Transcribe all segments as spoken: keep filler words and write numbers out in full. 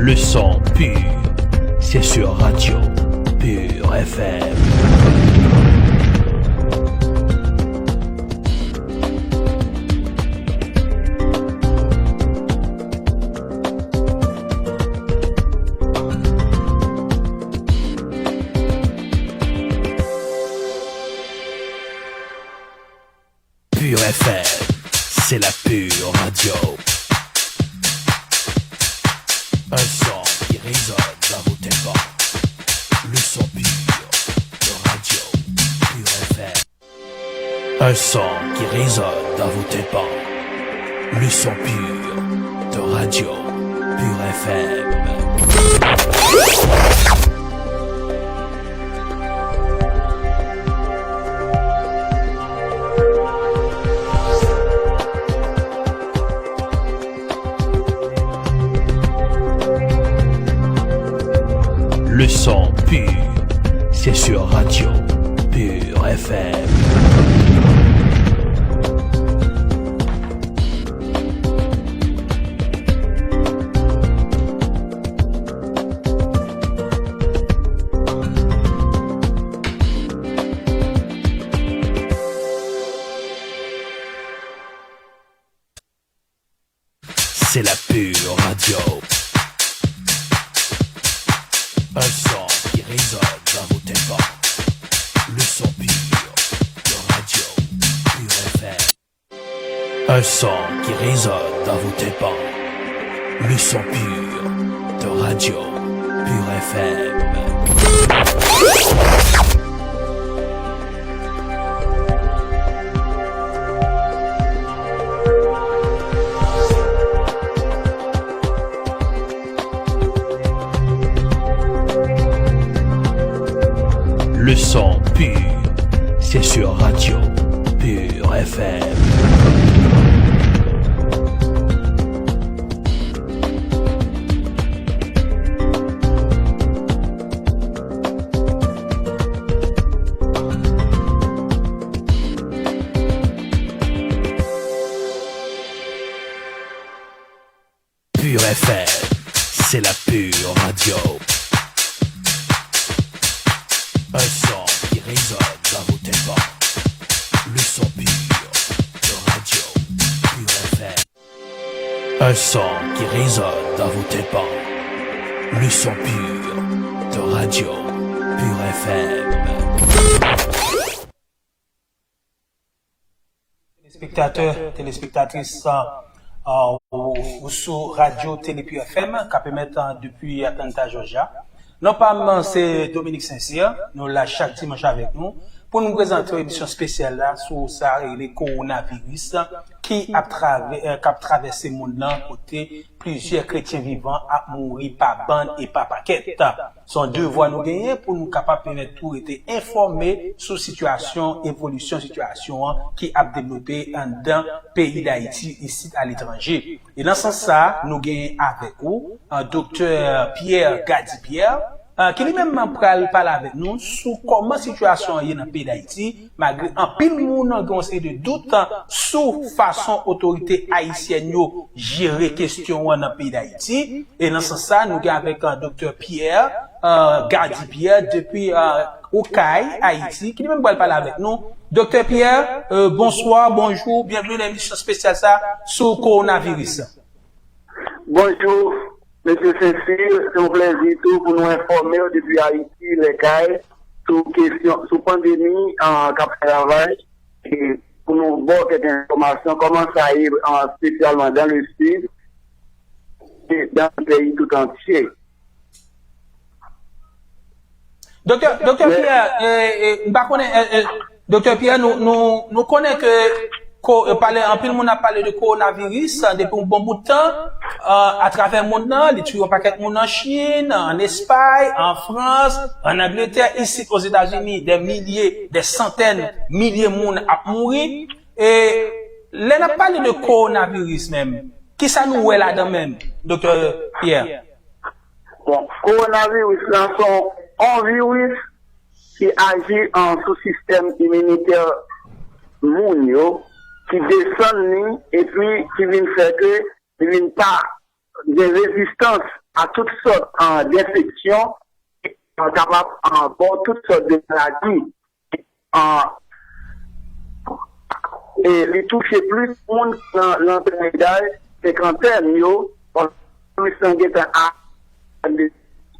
Le son pur, c'est sur Radio Pure F M. Pure F M, c'est la pure radio. Un son qui résonne dans vos tympans. Le son pur de Radio Pure F M. Un son qui résonne dans vos tympans. Le son pur de Radio Pure F M. Le son pur, c'est sur Radio Pure F M. C'est la pure radio. Un son qui résonne dans vos tympans. Le son pur de Radio Pure F M. Un son qui résonne dans vos tympans. Le son pur de Radio Pure F M. Le son pur, c'est sur Radio Pure F M. Pure F M, c'est la pure radio. Un son qui résonne dans vos tympans. Le son pur de Radio Pure F M. Un son qui résonne dans vos tympans. Le son pur de Radio Pure F M. Telespektatè, telespektatris, uh, ou, ou sou Radyo Tele Pure F M, k ap emèt, uh, depi Atlanta, Georgia. Non pa m, se Dominique Sincère. Nou la chak dimanch avèk nou pou nou prezante yon emisyon espesyal la sou sa rele kowonaviris ki ap travè-, eh, k ap travèse mond lan, kote plizyè kretyen vivan ap mouri pa bann e pa pakèt. Se yon devwa nou genyen pou nou kapab pèmèt ou rete enfòme sou sitiyasyon, evolisyon sitiyasyon an ki ap devlope anndan peyi Dayiti, isit aletranje. E nan sans sa, nou genyen avèk ou, uh, Doktè Pierre Gady Pierre, uh, ki li menm pral pale avèk nou sou kòman sitiyasyon an ye nan peyi Dayiti, malgre anpil moun gen yon seri de dout, uh, sou fason otorite ayisyèn yo jere kesyon an nan peyi Dayiti. E nan sans sa, nou gen avèk, uh, Doktè Pierre, uh, Gady Pierre, depi, uh, Okay, Ayiti, ki li menm pral pale avèk nou. Doktè Pierre, euh, bonswa, bonjou, byenveni nan emisyon espesyal sa sou kowonaviris. Bonjou, mesye Cecile, se yon plèzi tou pou nou enfòme w depi Ayiti, Lèkay, sou kesyon, sou pandemi, an, k ap fè ravaj, e pou nou ba w kèk enfòmasyon, kòman sa ye, an, espesyalman dans le sud, e dans le pays tout entier. Doktè, Doktè Pierre, e, e, m pa konnen, e, e, Doktè Pierre, nou, nou, nou konnen ke ko-, e, pale, anpil moun ap pale de kowonaviris, e, depi yon bon bout tan, e, atravè mond nan, li touye yon pakèt moun an Chin, an Espay, an Frans, an Angletè, isit Ozetazini, dè milye, dè santèn milye moun ap mouri. E lè n ap pale de kowonaviris menm, kisa nou wè ladan menm, Doktè Pierre? Bon, kowonaviris lan se yon, yon viris ki aji an sou sistèm iminitè moun yo, ki desann li, epi ki vin fè ke li vin pa gen rezistans a tout sòt, an, d enfeksyon, an, kapab, an, ba w tout sòt de maladi. An, e li touche plis moun ki nan, nan tranche daj senkantèn yo, paske viris lan gentan a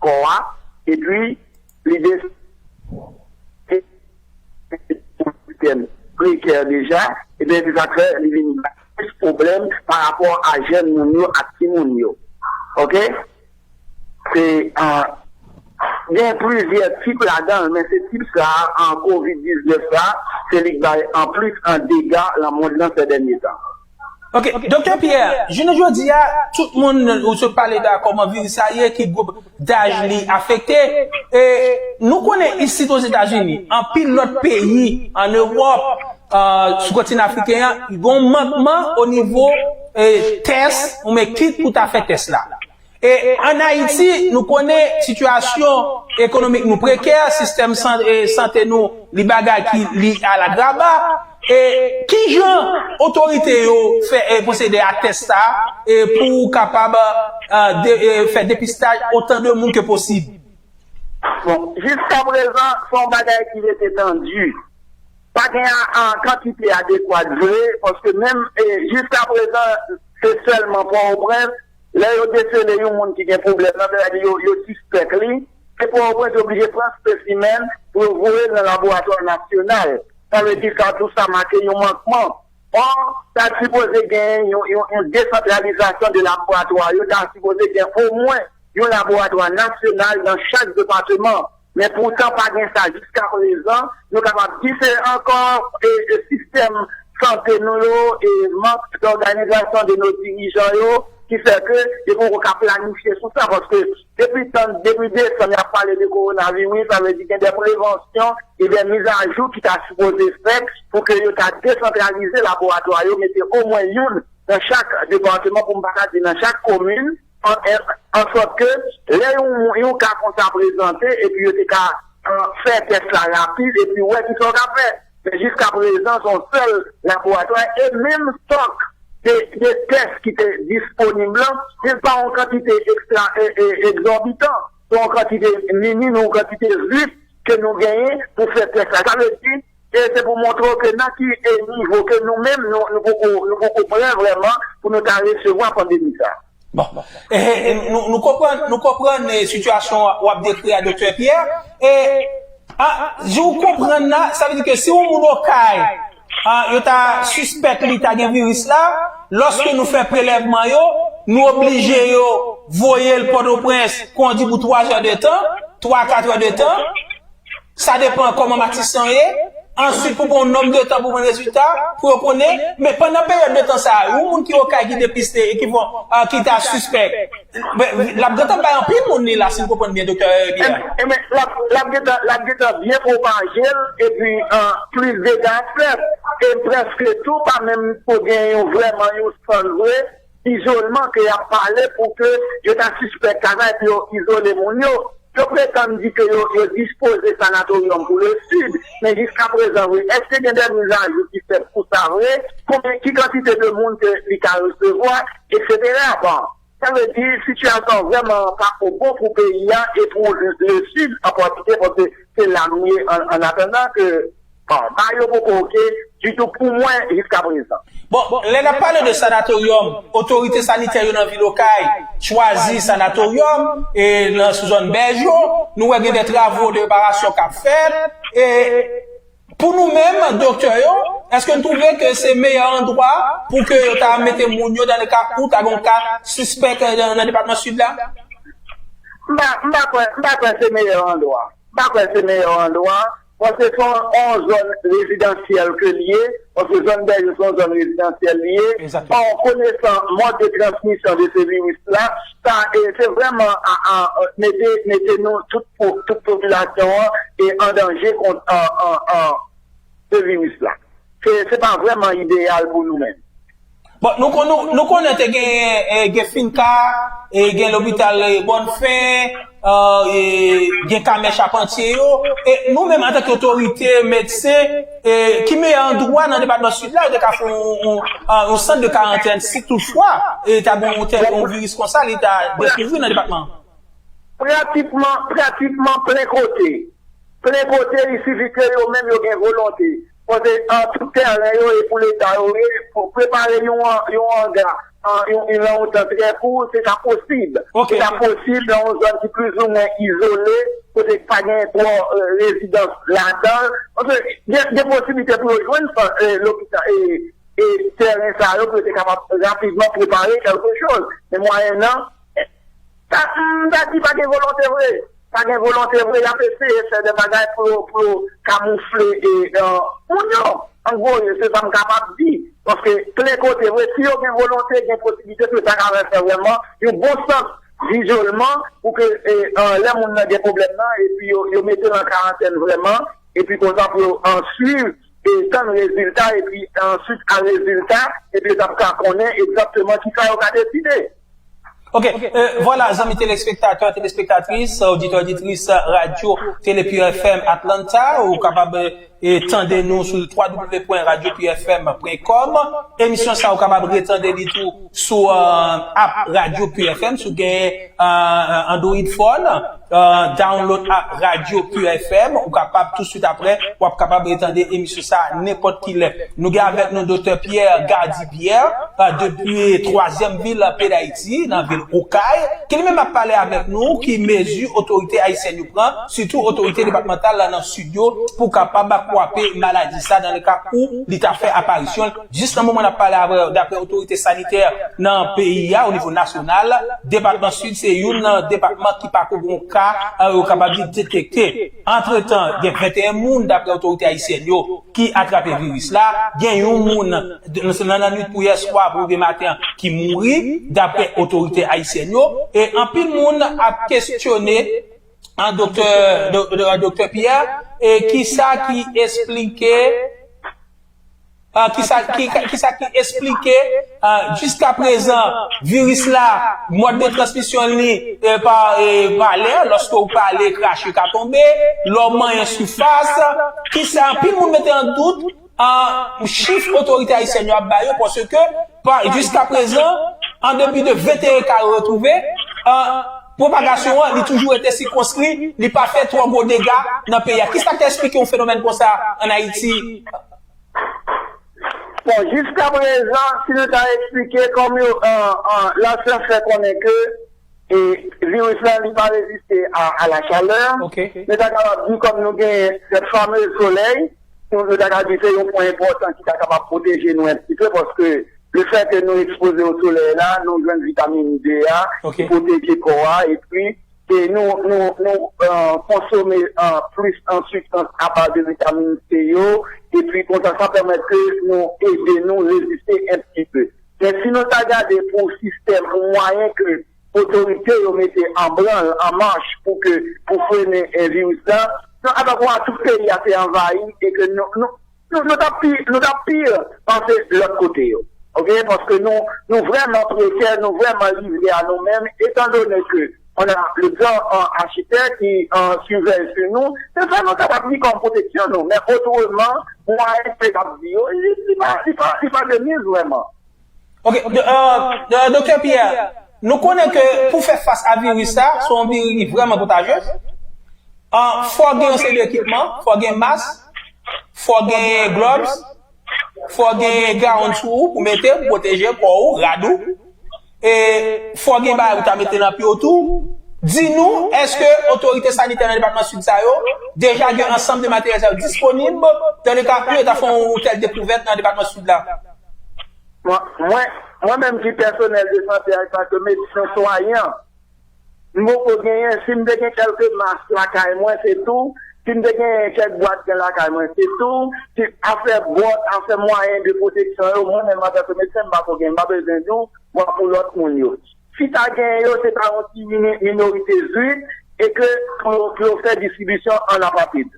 kò a, epi li de prekè deja, ebyen, se sa k fè li vin plis pwoblèm pa rapò a jèn moun yo ak timoun yo. Oke? Se, an, gen plizyè tip ladan l, men se tip sa a, an, kovid diznèf sa a, se li k bay anplis an dega nan mond lan sè dènye tan. Ok, Doktè Pierre, jounen jodi a, tout moun, ou sot pale de kòman viris la ye, ki gwoup daj li afekte. E nou konnen isit Ozetazini, anpil lòt peyi an Ewòp, sou kontinan afriken an, gen yon mankman o nivo tès, ou men kit pou ta fè tès la. E ann Ayiti, nou konnen sitiyasyon ekonomik nou prekè, sistèm sante nou li bagay ki li alagraba. E kijan otorite yo fè e pwosede a tès sa e pou kapab e de, e fè depistaj otan de moun ke posib? Bon, jiska prezan, se yon bagay ki rete tandi. Pa gen an kantite adekwat vre, paske menm e, jiska prezan, se sèlman Pòtoprens, lè yo desele yon moun ki gen pwoblèm nan, sètadi yo, yo sispèk li, se Pòtoprens yo oblije pran espesimen pou yo voye l nan laboratwa nasyonal. Sa vle di sa tou sa make yon mankman. Ò, ta sipoze gen yon, yon, yon desantralizasyon de laboratwa yo, ta sipoze gen omwen yon laboratwa nasyonal nan chak depatman. Men poutan pa gen sa jiska prezan. Nou kapab di se ankò e, e sistèm sante nou yo e mank dòganizasyon de nos dirijan yo ki fè ke yo poko ka planifye sou sa, paske depi tan, depi desanm y ap pale de kowonaviris, sa vle di gen de prevansyon e de mizajou ki ta sipoze fèt pou ke yo ta desantralize laboratwa yo, mete omwen youn nan chak depatman, pou m pa ka di nan chak komin, an, an, an sòt ke lè yon, yon ka konsa prezante epi yo te ka an, fè tès la rapid epi wè kisa w ka fè. Men jiska prezan, se yon sèl laboratwa e menm stòk de, de tès ki te disponib lan, se pa yon kantite ekstra e, e, egzòbitan, se yon kantite minim, yon kantite jis ke nou genyen pou fè tès la. Sa vle di, e se pou montre w ke nan ki e nivo ke nou menm, nou, nou poko, nou poko prè vrèman pou nou ta resevwa pandemi sa. Bon, e, e, nou, nou konprann, nou konprann e, sitiyasyon w ap dekri a, Doktè Pierre. E, a, a, jan w konprann la, sa vle di ke si yon moun Okay, a, yo ta sispèk li ta gen viris la, lòske nou fè prelèvman yo, nou oblije yo voye l Pòtoprens, kon di pou twa zè de tan, twa, kat è de tan. Sa depann kòman Matisan ye. Answit, pou pran yon nonb de tan pou pran rezilta, pou yo konnen. Men pandan peryòd de tan sa a, yon moun ki Okay ki depiste e ki fè, a, ki ta sispèk, l ap gentan bay anpil moun li la, si m konprann byen, Doktè Pierre. Ebyen, l ap, l ap gentan, l ap gentan byen pwopaje l, epi an, plis dega ap fèt. E prèske tou, pa menm pou gen yon vrèman yon sant vre, izolman ke y ap pale pou ke yo ta sispèk ka sa epi yo izole moun yo. Yo pretann di ke yo, yo dispoze sanatoryòm pou le Sid, men jiska prezan, wi, èske gen de mizajou ki fèt pou sa vre? Konbyen, ki kantite de moun ke li ka resevwa, etsetera. Bon, sa vle di, sitiyasyon an vrèman pa ko bon pou peyi a e pou le Sid an patikilye, paske se la nou ye an, an atandan ke Bon, bagay yo poko oke ditou pou mwen jiska prezan. Bon, lè n ap pale de sanatoryòm, otorite sanitè yo nan vil Okay chwazi sanatoryòm e nan sou zòn Bèjo, nou wè gen de travo de reparasyon k ap fèt. E pou nou menm, doktè yo, èske n twouve ke se meyè andwa pou ke yo ta mete moun yo dan le ka ou ta gen yon ka sispèk nan, nan depatman Sid la? M pa, m pa kwè, m pa kwè se meyè andwa. M pa kwè se meyè andwa. Paske se yon, yon zòn rezidansyèl ke l ye, paske zòn Bèjo se yon zòn rezidansyèl li ye. Ò, konesan mòd de transmisyon de se viris la, sa, e, se vrèman a, a, mete, mete nou tout, tout popilasyon an e an danje kont an, an, an, se viris la. Se, se pa vrèman ideyal pou nou menm. Bon, nou, nou, nou konnen te gen, e, gen Finka, e, gen lopital, e, Bòn Fen, e, gen kamè chapantye yo. E nou menm, antanke otorite medsen, e, ki meyè andwa nan depatman Sid la, yo te ka fè yon, yon, yon sant de karantèn si toutfwa e ta gen yon tèl, yon viris konsa, li ta dekouvri nan depatman an? Pratikman, pratikman plen kote. Plen kote, il sifi ke yo menm yo gen volonte. Paske an tout tèren yo e pou Leta yo ye, pou prepare yon, yon anga, an, yon, yon, yon tan trè kou, se sa posib. Se sa posib nan yon zòn ki plizoumwen izole, kote pa gen twò rezidans ladan l. Paske gen, gen posiblite pou yo jwenn lopital e, e tèren sa yo, pou yo te kapab rapidman prepare kèlkechoz. Men mwayennan, Sa, m ta di pa gen volonte vre. Pa gen volonte vre, y ap eseye fè de bagay pou yo, pou yo kamoufle e, e, moun yo. An gwo, se sa m kapab di. Paske plen kote vre, si yo gen volonte, gen posiblite pou yo ta ka fè vrèman yon bon sant dizolman pou ke e, e, lè moun nan gen pwoblèm nan, epi yo, yo mete l an karantèn vrèman, epi konsa pou yo an swiv e tann rezilta, epi answit a rezilta, epi yo t ap ka konnen egzakteman kisa yo ka deside. Ok, euh, vwala, zanmi telespektatè, telespektatris, oditè, oditris Radyo Tele Pure F M Atlanta, ou kapab eh, tande nou sou w w w pwen radyo pure f m pwen kòm. Emisyon sa ou kapab retande li tou sou euh, app Radyo Pure F M, si w gen euh, Android phone, euh, download app Radyo Pure F M, ou kapab touswit apre, w ap kapab retande emisyon sa nenpòt ki lè. Nou gen avèk nou Doktè Pierre Gardy Pierre, depi twazyèm vil pè Dayiti, nan vil Okay, ki li menm ap pale avèk nou ki mezi otorite ayisyèn yo pran, sitou otorite depatmantal la nan Sid yo, pou kapab kwape maladi sa nan le ka ou li ta fè aparisyon l. Jis nan moman n ap pale avè w, daprè otorite sanitè nan peyi a, o nivo nasyonal, depatman Sid se youn nan depatman ki pako gen yon ka, euh, yo kapab di detekte. Antretan, gen venteyen moun, daprè otorite ayisyèn yo, ki atrape viris la. Gen yon moun nan, nan lannwit pou yè swa pou rive maten an ki mouri, daprè otorite ayisyèn yo. E anpil moun ap kesyone an doktè, do- do- doktè Pierre, e kisa ki esplike, ah, kisa, ki, kisa ki esplike, ah, jiskaprezan, viris la, mòd de transmisyon li, eh, pa, eh, pa lè, lòske w pale, krache ka tonbe, lè w manyen sifas, kisa, anpil moun mete an dout, ah, chif otorite ayisyèn yo ap ba yo, paske, pa, jiskaprezan, an depi de venteyen ka yo retwouve, ah, pwopagasyon an, li toujou rete sikonskri, li pa fè twò gwo dega nan peyi a. Kisa k ta esplike yon fenomèn konsa ann Ayiti? Bon, jiskaprezan, si nou ta eksplike, kòm yo, euh, euh, lasyans fè konnen ke e, viris la, li pa reziste a, a la chalè, nou ta kapab di kòm nou gen sèt famez solèy, nou, nou ta ka di se yon pwen enpòtan ki ta kapab pwoteje nou un petit peu, paske lefètke nou ekspoze o solèy la, nou jwenn vitamin D a ki pwoteje kò a, epi e nou, nou, nou euh, konsome euh, plis an sibstans apa de vitamin C yo, epi konsa sa pèmèt ke nou ede nou reziste un petit peu. Men si nou ta gade pou sistèm, pou mwayen ke otorite yo mete an branl, an mach pou ke, pou frennen eh, viris la, nou ap wè tout peyi a te anvayi e ke nou, nou, nou, nou t ap pi, nou t ap pi pase lòt kote yo. Ok, paske nou, nou vrèman prekè, nou vrèman livre a nou menm, etandone ke on a le gran euh, achitè ki euh, sivèy sou nou, se sa nou kapab di kòm pwoteksyon nou. Men otreman, mwayen ke y ap di yo, li, li pa, li pa, li pa de miz vrèman. Ok, do- euh, do- doktè Pierre, nou konnen ke pou fè fas a viris sa, se yon viris ki vrèman kontajez. Ah, fò gen yon seri de ekipman, fò gen mas, fò gen gloves, fò gen gawon sou ou pou mete, pou pwoteje kò ou, rad ou. E fò gen bagay ou ta mete nan pye w tou. Di nou, èske otorite sanitè nan depatman Sid sa yo deja gen ansanm de materyèl sa yo disponib, dan le ka pou yo ta fè yon tèl dekouvèt nan depatman Sid la? Mwen, mwen, mwen menm ki pèsonèl de sante antanke medsen swayan, m poko genyen. Si m te gen kèlke mas lakay mwen, se tou. Si m te gen kèk bwat gen lakay mwen, se tou. Si afè bwòt, afè mwayen de pwoteksyon yo, mwen menm antanke medsen, m pako gen, m pa bezwen di w, mwen pou lòt moun yo. Si ta gen yo, se ta yon ti mini- minorite zwit, e ke pou yo, pou yo fè distribisyon an apatid.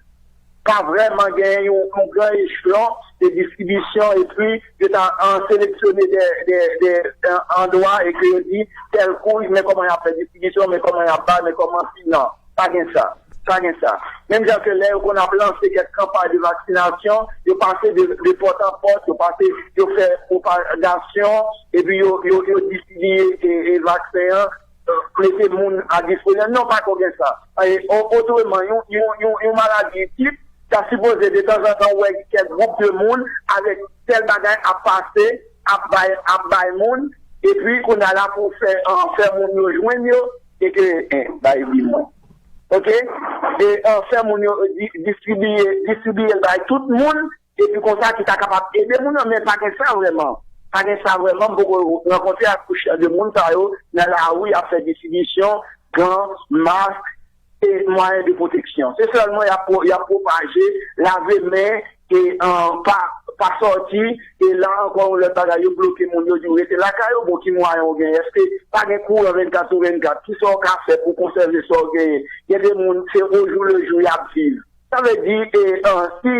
pa vrèman genyen yon, yon gran echelon de distribisyon, epi yo ta, an, seleksyone de, de, de, an, andwa, e ke yo di, tèl kouch, men kòman y ap fè distribisyon, men kòman y ap bay, men kòman si, non, pa gen sa. Pa gen sa. Menm jan ke lè yo konn ap lanse kèk kanpay de vaksinasyon, yo pase de, de pòt an pòt, yo pase, yo fè pwopagasyon, epi yo, yo, yo distribiye e, e vaksen an, mete moun a disponisyon. Non, pa ko gen sa. E, o- otreman, yon, yon, yon, yon maladi tip, ta sipoze de tanzantan wè kèk gwoup de moun avèk tèl bagay ap pase, ap bay, ap bay moun, epi kounye a la pou fè, an, fè moun yo jwenn yo, e ke, en, bay di mwen. Oke? E, an, fè moun yo di- distribiye, distribiye l bay tout moun, epi konsa ki ta kapab ede moun nan, men pa gen sa vrèman. Pa gen sa vrèman, m poko rankontre ak kouch de moun sa yo nan lari ap fè distribisyon, gan, mask, e mwayen de pwoteksyon. Se sèlman y ap, y ap pwopaje, lave men, e, an, pa, pa sòti, e la ankò yon lòt bagay, yo bloke moun, yo di w rete lakay ou, bon, ki mwayen w gen? Èske pa gen kouran vennkat sou vennkat? Kisa w ka fè pou konsève sa w genyen? Gen de moun, se o jou le jou y ap viv. Sa vle di, e, an, si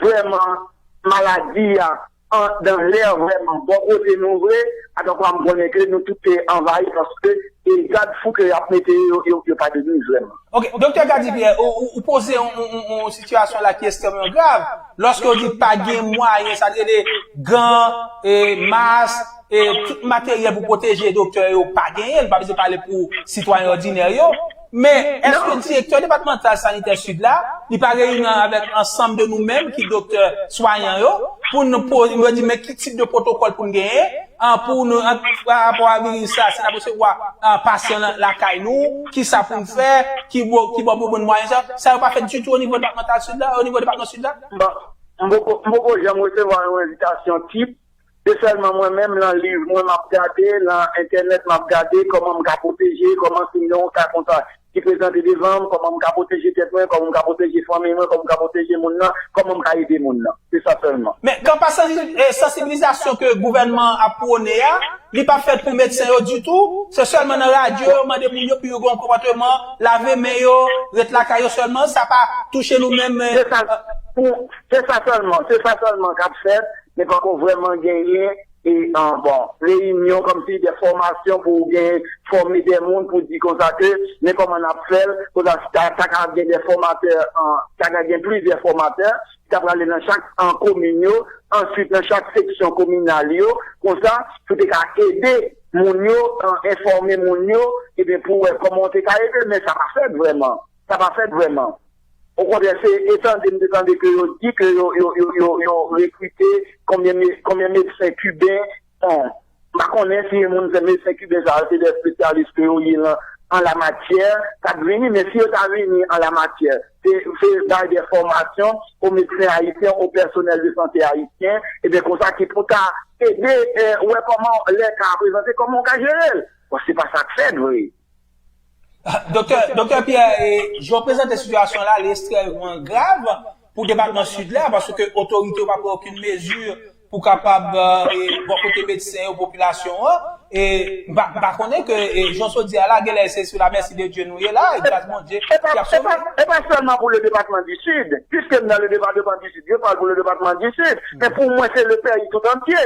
vrèman maladi a an dan lè vrèman bò kote nou vre, atò kwa m konnen ke nou tout te anvayi paske e gad fou ke y ap mete yo, yo, yo pa de nou vrèman. Ok, Doktè Gady Pierre, ou, ou, ou poze yon, yon, yon, yon sitiyasyon la ki ekstrèmman grav. Lòske w di pa gen mwayen, sa vle di gan, e, mas, e, tout materyèl pou pwoteje doktè yo pa genyen, l pa bezwen pale pou sitwayen òdinè yo. Men, èske direktè depatmantal sanitè Sid la, li pa reyini avèk ansanm de nou menm ki doktè swayan yo, pou nou poze, nou di men ki tip de pwotokòl pou n genyen, an, pou nou, an, pa rapò a viris sa, si n ap resevwa, an, pasyan nan lakay nou, ki sa pou n fè, ki bò, ki bò pou bon mwayen sa, sa yo pa fèt ditou o nivo depatmantal Sid la, o nivo depatman Sid la? Bon, m poko, m poko janm resevwa yon envitasyon tip, se sèlman mwen menm, lan liv mwen m ap gade, lan entènèt m ap gade, kòman m ka pwoteje, kòman si m gen yon ka konsa ki prezante devan m, kòman m ka pwoteje tèt mwen, kòman m ka pwoteje fanmi mwen, kòman m ka pwoteje moun nan, kòman m ka ede moun nan. Se sa sèlman. Men kanpay sansi- e, sansibilizasyon ke gouvènman ap pwone a, li pa fèt pou medsen yo ditou, se sèlman nan radyo yo mande moun yo pou yo gen yon konpòteman, lave men yo, ret lakay yo sèlman, sa pa touche nou menm, e, Se sa, pou, se sa sèlman, se sa sèlman k ap fèt, men pako vrèman genyen, e, an, bon, reyinyon kòmsi de fòmasyon pou gen fòme de moun pou di konsa ke men kòman n ap fè l, konsa ta, ta ka gen de fòmatè, an, ta ka gen plizyè fòmatè ki ta prale nan chak, an, komin yo, answit nan chak seksyon kominal yo, konsa pou te ka ede moun yo, an, enfòme moun yo, ebyen pou wè kòman w te ka ede, men sa pa fèt vrèman. Sa pa fèt vrèman. Okontrè, se etande m te tande ke yo di ke yo, yo, yo, yo, yo rekrite konbyen me- konbyen medsen kiben. Bon, m pa konnen si moun se medsen kiben sa yo se de espesyalis ke yo ye lan, an la matyè k ap vini, men si yo ta vini an la matyè, se, se bay de fòmasyon o medsen ayisyen, o pèsonèl de sante ayisyen, ebyen konsa ki pou ta ede, e, wè kòman lè ka a prezante, kòman w ka jere l. Bon, se pa sa k fèt vre. Doktè, Doktè Pierre, e, jan w prezante sitiyasyon la, li ekstrèmman grav pou depatman Sid la, paske otorite yo pa pran okenn mezi pou kapab, e, bò kote medsen yo, popilasyon an. E m pa, m pa konnen ke, e, jan w sot di a la, genlè se sou la mèsi de Dye nou ye la, e gras Bondye ki ap sove. E pa sèlman pou le depatman di Sid, piske m nan le depatman di Sid, je parle pour le département du Sud, men pou mwen se le peyi tout antye.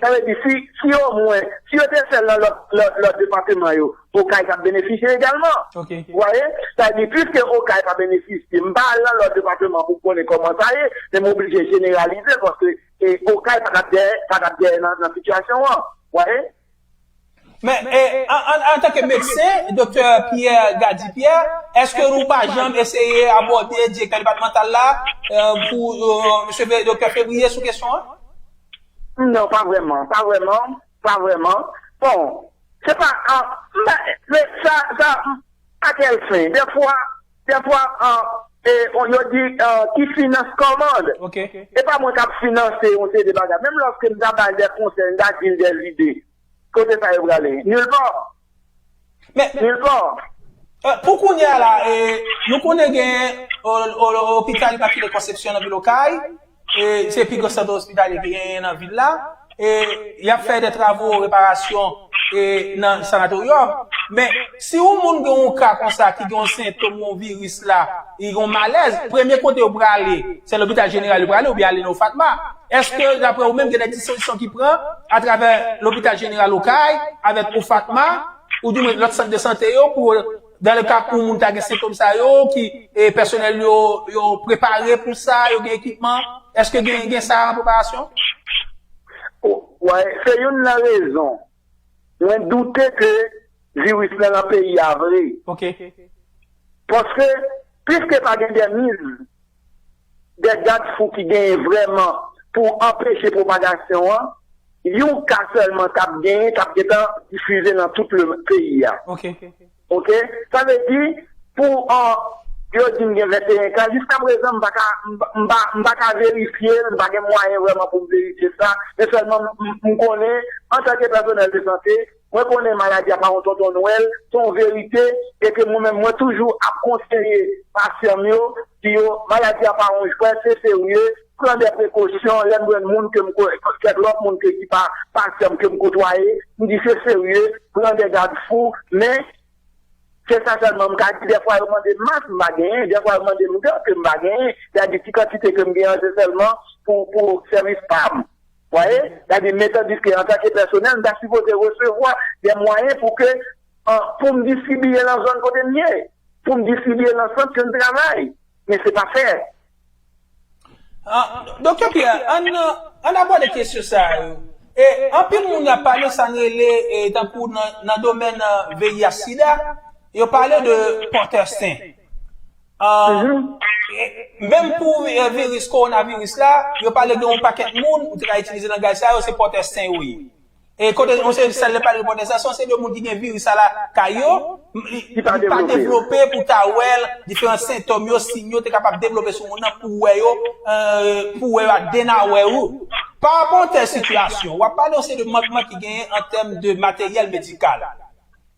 Sa vle di, si, si omwen, si yo te fè l nan lòt, lòt, lòt depatman yo, Okay t ap benefisye egalman. Ou wè? Sa vle di, piske Okay pa benefisye, m pa al nan lòt depatman pou m konnen kòman sa ye, men m oblije jeneralize paske e, Okay pa t ap dèyè, pa t ap dèyè nan, nan sitiyasyon an. Ou wè? Men, e, an, an, antanke medsen, Doktè Pierre Gady Pierre, èske nou pa janm eseye abòde direktè depatmantal la, e, pou, e, Mesye Fe- Doktè Février sou kesyon an? Non, pa vrèman, pa vrèman, pa vrèman. Bon, se pa, an, men, men sa, sa, a kèl fen? Dèfwa, dèfwa, an, e, on, yo di, an, qui finance commande. E pa mwen k ap finanse yon seri de bagay. Menm lòske m ta ba l de konsèy, m ta di l de lide. Kote sa yo prale? Nilpò. Men, Nilpò. e, pou kounye a la, e, nou konnen gen o- o- lopital Immaculée Conception nan vil Okay, e, se pi gran sant ospitalye ki genyen nan vil la, e, y ap fè de travo reparasyon, e, nan sanatoryòm. Men, si yon moun gen yon ka konsa, ki gen yon sentòm yon viris la, li gen yon malèz, premye kote yo prale, se lopital jeneral yo prale oubyen ale nan Ofatma. Èske, daprè ou menm, gen de dispozisyon ki pran atravè lopital jeneral Okay avèk Ofatma, oudimwen lòt sant de sante yo, pou, dans le cas pou moun ta gen sentòm sa yo, ki, e, pèsonèl yo, yo prepare pou sa, yo gen ekipman? Èske gen, gen sa an preparasyon? Wè, se youn nan rezon. Mwen doute ke viris lan nan peyi a vre. Ok. Paske, piske pa gen de miz, de gad fou ki genyen vrèman pou anpeche pwopagasyon an, yon ka sèlman k ap genyen, k ap gentan difize nan tout le peyi a. Ok. Ok? Sa vle di, pou an, yo di m gen venteyen ka, jiska prezan, m pa ka, m pa, m pa ka verifye l, m pa gen mwayen vrèman pou m verifye sa, men sèlman m, m konnen, antanke pèsonèl de sante, mwen konnen maladi a pa yon tonton Nwèl, se yon verite, e ke mwen menm, mwen toujou ap konseye pasyan m yo, di yo, maladi a pa yon jwèt, se serye, pran de prekosyon, lè m jwenn moun ke m ko-, kèk lòt moun ke ki pa pasyan m ke m kotwaye, m di se serye, pran de gad fou, men se sa sèlman m ka di, dèfwa yo mande m mask, m pa genyen, dèfwa yo mande m gan, ke m pa genyen, sa di ti kantite ke m genyen an, se sèlman pou, pou sèvis pa m. Vwaye? Sa di, men tandiske antanke pèsonèl, m ta sipoze resevwa de mwayen pou ke, an, pou m distribiye nan zòn kote m ye, pou m distribiye nan sant ke m travay. Men se pa fèt. Ah, Doktè Pierre, ann, ann abòde kesyon sa yo. E anpil moun ap pale sa n rele, e, tankou nan, nan domèn, ah, V I H sida, yo pale de pòtè sen. Ah, e, menm pou, e, viris kowonaviris la, yo pale de yon pakèt moun, ou te ka itilize langaj sa yo, se pòtè sen yo ye. E kote yon seri de sèl pale de pòtè sen, se yon seri de moun ki gen viris sa lakay yo, li pa devlope pou ta wè l, diferan sentòm yo, siy yo te kapab devlope sou moun nan pou wè yo, eh, pou wè yo ak de nawè ou. Pa rapò tèl sitiyasyon, w ap pale yon seri de mankman ki genyen an tèm de materyèl medikal.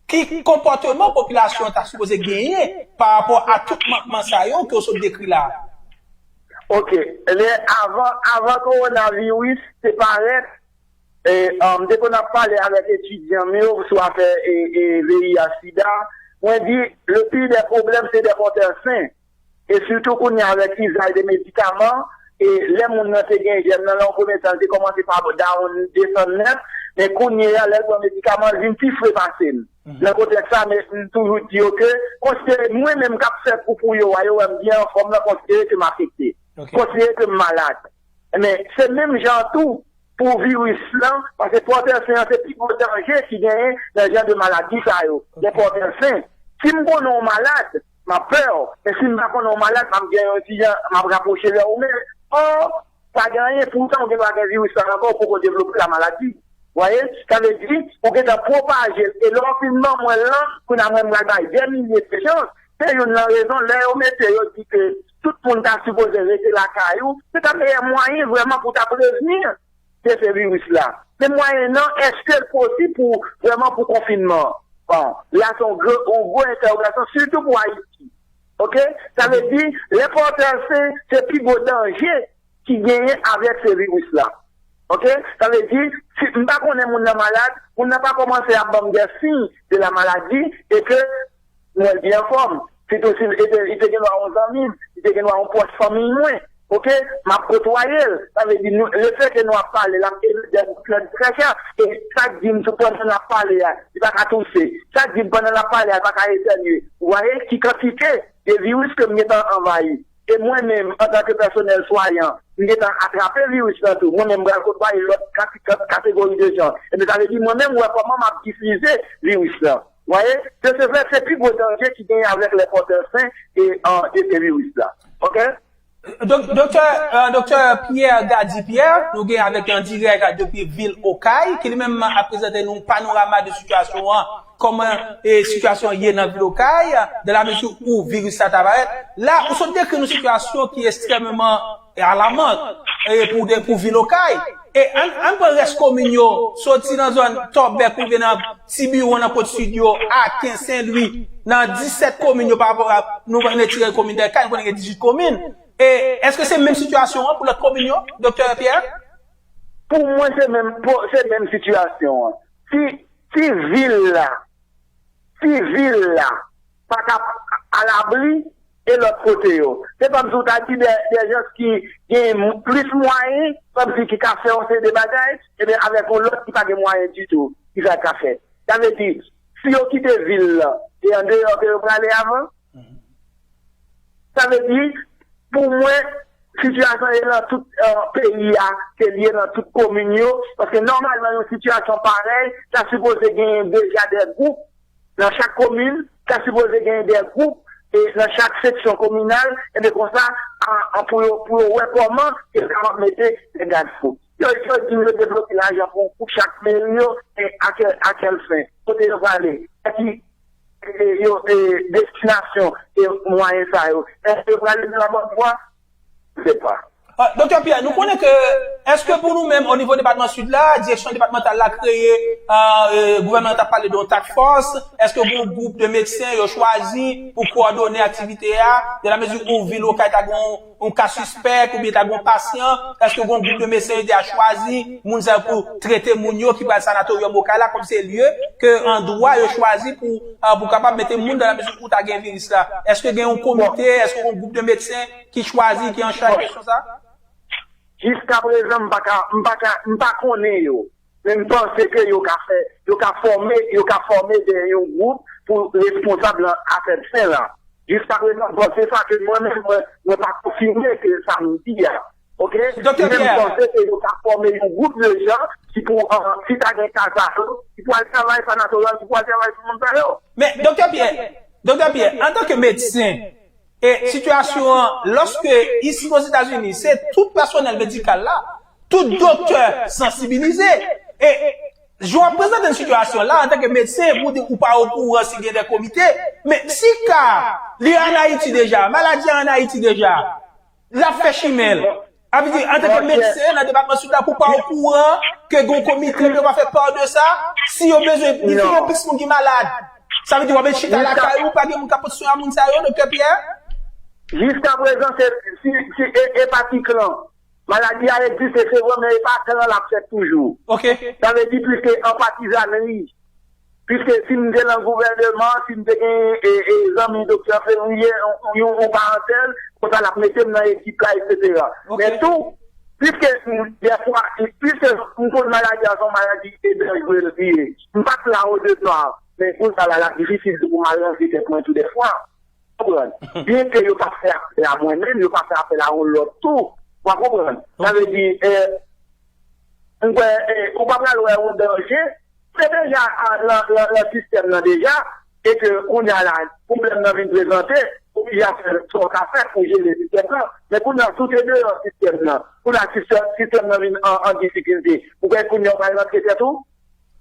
Ki konpòteman popilasyon an ta sipoze genyen pa rapò a tout mankman sa yo ke w sot dekri la a? Ok. Lè avan, avan kowonaviris te parèt, e, um, m te konn ap pale avèk etidyan m yo sou afè, e, e, V I H sida. Mwen di, le pire des problèmes, se de pòtè sen. E sitou kounye a avèk izaj de medikaman, e lè moun nan te gen jèm nan, nan yon premye tan, li te kòmanse pa down, desann nèt, men kounye a, lè l pran medikaman, li vin pi fre pase m. Nan kontèks sa, men m toujou di yo ke, konsidere mwen menm k ap fè kou pou yo a, yo wè m byen anfòm nan, konsidere ke m afekte. Konsidere ke m malad. Men, se menm jan tou pou viris lan, paske pòtè sen an se pi gwo danje ki genyen nan jan de maladi sa yo. Gen pòtè sen. Si m konnen w malad, m ap pè w. Men si m pa konnen w malad, m ap gen yon ti jan, m ap rapwoche lè ou menm. Ò, pa gen anyen, poutan ou gen dwa gen viris lan ankò, ou poko devlope la maladi. Vwaye? Sa vle di, ou gentan pwopaje l. E lè w fin ban mwen l lan, kounye a mwen m pral bay dè milye de chans. Se youn nan rezon, lè yo mete, yo di ke tout moun ta sipoze rete lakay ou, se ta meyè mwayen vrèman pou ta prevni de se viris la. Men mwayen nan, èske l posib pou vrèman pou konfinman? Bon, la se yon gwo, yon gwo entèwogasyon, sitou pou Ayiti. Ok? Sa vle di, lè pòtè sen, se pi gwo danje ki genyen avèk se viris la. Ok? Sa vle di, si m pa konnen moun nan malad, moun nan pa kòmanse ap ban m de siy de la maladi, e ke m wè l byen anfòm. Sitou si l te, li te gen dwa yon zanmi m, li te gen dwa yon pwòch fanmi mwen. Ok? M ap kotwaye l. Sa vle di, nou, lefètke nou ap pale, l ap emèt de goutèt trè chè. E sa k di m tou pandan n ap pale a, li pa ka touse. Sa k di m pandan l ap pale a, li pa ka etènye. Ou vwaye ki kantite de viris ke m gentan anvayi? E mwen menm, antanke pèsonèl swayan, m gentan atrape viris lan tou. Mwen menm, m pral kotwaye lòt kati-, kat-, kategori de jan. Ebyen, sa vle di, mwen menm, m wè kòman m ap difize viris lan. Vwaye? Se, se vre, se pi gwo danje ki genyen avèk lè pòtè sen e, e, e viris la. Ok? Dok-, Doktè, eh, Doktè Pierre Gady Pierre, nou gen avèk li an dirèk depi vil Okay, ki li menm ap prezante nou panorama de sitiyasyon an, kòman, eh, sitiyasyon an ye nan vil Okay, dans la mesure où viris la ta parèt. La, ou sot dekri nou sitiyasyon ki ekstrèmeman alaman, eh, pou de, pou vil Okay. E ann, ann pran rès komin yo, soti nan zòn Tòbèk rive nan Tibiwon, nan Kòt Sid yo, Aken, Sen Lwi, nan disèt komin yo pa rapò a, nou pran retire komin Dèkay, nou konnen gen dizuit komin. E èske se menm sitiyasyon an pou lòt komin yo, Doktè Pierre? Pou mwen, se menm, pou, se menm sitiyasyon an. Si, si vil la, ti vil la pa ka alabri e lòt kote yo. Se kòmsi w ta di de, de jan ki gen plis mwayen, kòmsi ki ka fè yon seri de bagay, ebyen avèk yon lòt ki pa gen mwayen ditou, ki sa ka fèt. Sa vle di, si yo kite vil la, se andeyò ke yo prale avan. Sa vle di, pou mwen, sitiyasyon e nan tout peyi a, ke l ye nan tout komin yo, paske nòmalman yon sitiyasyon parèy, ta sipoze genyen deja de gwoup nan chak komin, ta sipoze genyen de gwoup e nan chak seksyon kominal, ebyen konsa, pou yo, pou yo wè kòman yo kapab mete de gad fou. Yo, yo di m yo debloke lajan pou, pou chak meri yo, e a kèl, a kèl fen? Kote yo prale? Ki e, yo, e, destinasyon e mwayen sa yo? Èske yo prale nan labòt bwa? Se pa. Ah, Doktè Pierre, nou konnen ke, èske pou nou menm, o nivo depatman Sid la, direksyon depatmantal la kreye, ah, e, gouvènman an t ap pale de yon task force, èske gen yon gwoup de medsen yo chwazi pou kowòdone aktivite a, de la mezi ou vil Okay ta gen yon yon ka sispèk oubyen ta gen yon pasyan, èske gen yon gwoup de medsen yo deja chwazi moun sa yo pou trete moun yo ki pral sanatoryòm Okay la, kòm se lye ke an dwa yo chwazi pou, ah, pou kapab mete moun nan la mezi ou ta gen viris la? Èske gen yon komite, èske gen yon gwoup de medsen ki chwazi, ki an chaj kesyon sa? Jiskaprezan, m pa ka, m pa ka, m pa konnen yo. Men m panse ke yo ka fè, yo ka fòme, yo ka fòme de yon gwoup pou responsab nan afè sen lan. Jiskaprezan, bon, se sa ke mwen menm, mwen, mwen pa konfime ke sa m di a. Oke? Men m panse ke yo ka fòme yon gwoup de jan ki pou, ah, si ta gen ka sa yo, ki pou al travay sanatoryòm, ki pou al travay sou moun sa yo. Men, Doktè Pierre, Doktè Pierre, antanke medsen, e sitiyasyon an, lòske isi Ozetazini, se tout pèsonèl medikal la, tout doktè sansibilize. E jan w ap prezante n sitiyasyon la, antanke medsen, pou w di ou pa okouran si gen de komite, men si ka li an Ayiti deja, maladi a an Ayiti deja, l ap fè chimen l. Sa vle di, antanke medsen nan depatman Sid la, pou w pa okouran ke gen yon komite, pou yo pa fè pa de sa, si yo bezwen, li gen yon plis moun ki malad. Sa vle di, w ap chita lakay ou, pa gen moun k ap pran swen a moun sa yo, Doktè Pierre? Jiskaprezan, se, si, si e, epatik lan, maladi a egziste, se vre, men epatik lan l ap fèt toujou. Oke. Sa vle di, piske an patizanri, piske si m te nan gouvèneman, si m te gen, e, e, zanmi Doktè Ferrier, yon, yon, yon parantèl, konsa l ap mete m nan ekip la, etsetera. Oke. Men tou, piske, m, dèfwa, piske m konn maladi a se yon maladi e danjere l ye. M pa t la o depa, men kounye a la, l ap difisil tou pou m al ranse tèt mwen tou dèfwa. Konprann? Byenke yo pa fè apèl a mwen menm, yo pa fè apèl a yon lòt tou. W a konprann? Sa vle di, e, m kwè, e, ou pa pral wè yon danje, se deja a, nan, nan, nan sistèm nan deja, e ke kounye a la, pwoblèm nan vin prezante, ou oblije ap fè sa w ka fè pou jere sistèm nan. Men kounye a, si w te deyò sistèm nan, kounye a sistèm, sistèm nan vin an, an difikilte. Ou kwè kounye a w pral rantre tèt ou?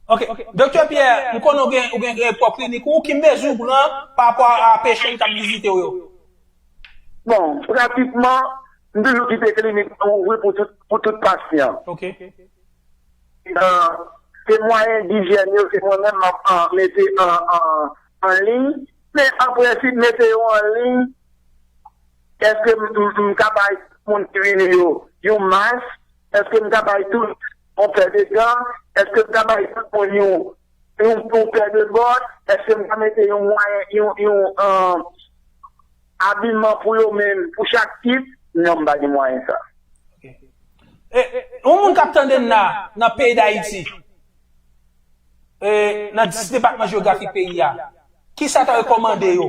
Ok. Doktè Pierre, m konnen ou gen, ou gen, gen pwòp klinik ou, ki mezi ou pran pa rapò a, a pechen k ap vizite w yo? Bon, pratikman, m toujou kite klinik mwen ouvri pou tout, pou tout pasyan. Ok. Euh, se mwayen dijyèn yo, se mwen menm m ap, euh, mete an, an, an liy. Men an prensip, mete yo an liy, èske m, m, m ka bay moun ki vini yo yon mas? Èske m ka bay tout yon pè de gan? Èske m ka bay tout moun yon, yon, yon pè de bòt? Èske m ka mete yon mwayen, yon, yon, euh, abiman pou yo menm, pou chak tip? Non, m pa gen mwayen sa. Ok. E, e, yon moun k ap tande n la, nan peyi Dayiti, e, nan dis depatman jewografik peyi a, kisa w ta rekòmande yo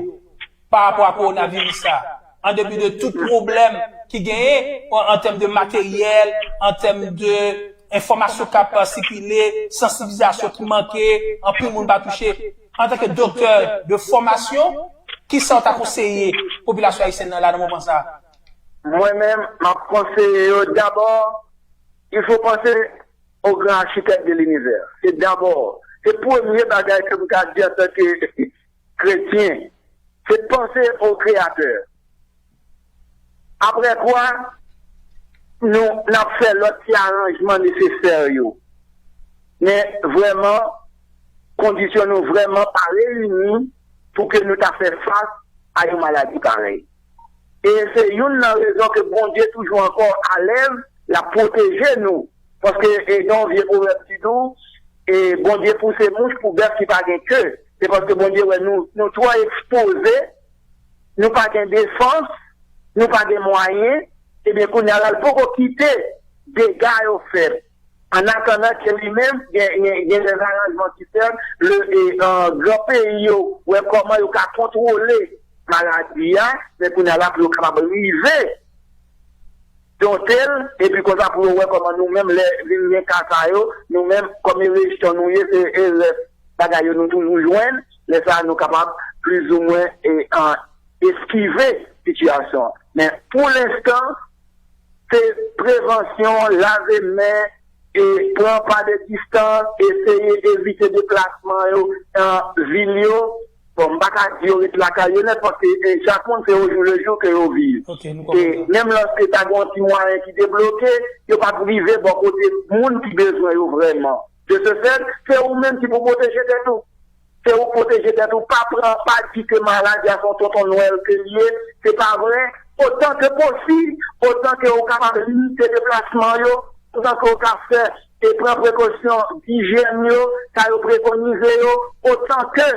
pa rapò a kowonaviris la, an depi de tout pwoblèm ki genyen, an, an tèm de materyèl, an tèm de enfòmasyon k ap sikile, sansibilizasyon ki manke, anpil moun pa touche? Antanke doktè de fòmasyon, kisa w ta konseye popilasyon ayisyèn nan la nan moman sa a? Mwen menm, m ap konseye yo dabò, il faut penser au grand architecte de l'univers. Se dabò, se premye bagay ke m ka di antanke kretyen, se panse o Kreyatè. Apre kwa, nou, n ap fè lòt ti aranjman nesesè yo. Men vrèman, kondisyon nou vrèman pa reyini pou ke nou ta fè fas a yon maladi parèy. E se youn nan rezon ke Bondye toujou ankò alèz, l ap pwoteje nou. Paske, e, gen yon vye pwovèb ki di w, e, Bondye pouse mouch pou bèf ki pa gen ke. Se paske Bondye wè nou, nou twò ekspoze, nou pa gen defans, nou pa gen mwayen, ebyen, kounye a la, l poko kite dega yo fèt. An atandan ke li menm, gen, gen, gen dè aranjman ki fèt, le, e, e, gran peyi yo wè kòman yo ka kontwole maladi a, men kounye a la, pou yo kapab rive dote l, epi konsa pou yo wè kòman nou menm, lè vin gen ka sa yo, nou menm, kòm e rejyon nou ye, se erè bagay yo nou toujou jwenn, lè sa a, nou kapab plizoumwen, e, an, eskive sitiyasyon an. Men, pou lenstan, se prevansyon, lave men, e pran pa de distans, eseye evite deplasman yo nan vil yo. Bon, m pa ka di yo ret lakay yo nèt, paske, e, chak moun se au jour le jour ke yo viv. Ok, nou E konprann. Menm lòske ta gen yon ti mwayen ki debloke, yo p ap rive bò kote moun ki bezwen yo vrèman. De ce fait, se ou menm ki pou pwoteje tèt ou. Se ou pwoteje tèt ou, pa pran, pa di ke maladi a se yon tonton Nwèl ke l ye, se pa vre. Otan ke posib, otan ke ou kapab limite deplasman yo, otan ke ou ka fè e pran prekosyon dijyèn yo, sa yo prekonize yo, otan ke,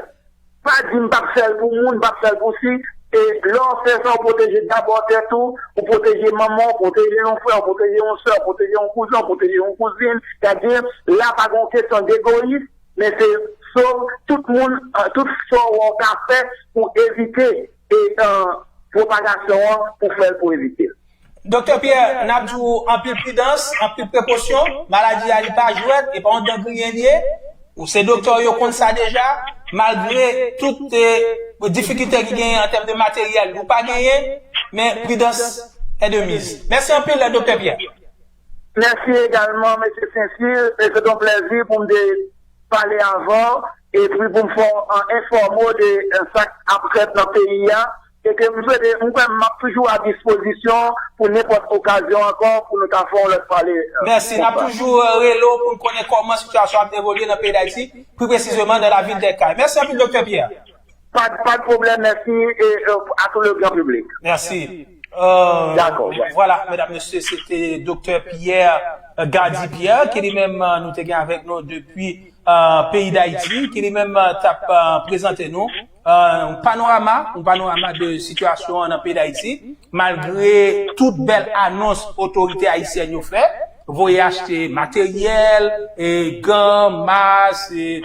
pa di m p ap fè l pou moun, m p ap fè l pou si, e lè w fè sa, w pwoteje dabò tèt ou, ou pwoteje manman w, pwoteje yon frè, w pwoteje yon sè, w pwoteje yon kouzen, w pwoteje yon kouzin. Sa di, la pa gen yon kesyon degoyis, men se sov tout moun, e, tout sa w ka fè pou evite e, e, pwopagasyon an, pou fè l, pou evite l. Doktè Pierre, n ap di w anpil pridans, anpil prekosyon. Maladi a, li pa jwèt, e pa yon dan griyen li ye. Ou se doktè, yo konn sa deja. Malgre tout, e, difikilte ki genyen an tèm de materyèl, nou pa genyen, men pridans est de mise. Mèsi anpil, doktè Pierre. Mèsi egalman, mesye Sensil. E se yon plèzi pou m te pale avè w, epi pou m fè w, e, enfòme w de, e, sa k ap fèt nan peyi a. E ke m swete, m kwè m ap toujou a dispozisyon pou nenpòt okazyon ankò pou nou ta fè yon lòt pale, e, Mèsi, n ap konsa. Toujou, e, rele w pou n konnen kòman sitiyasyon ap evolye nan peyi Dayiti, pli presizeman nan lavil dè Kay. Mèsi anpil, doktè Pierre. Pas, pas de problème, merci et, euh, à tout le grand public. Merci. Euh, D'accord, ouais. Voilà, medam, mesye, se te doktè Pierre, euh, Gady Pierre, ki li menm, euh, nou te gen avèk nou depi, euh, peyi Dayiti, ki li menm, euh, t ap, euh, prezante nou, euh, yon panorama, yon panorama de sitiyasyon an nan peyi Dayiti, malgre tout bèl anons otorite ayisyèn yo fè, voye achte materyèl, e gan, mas, e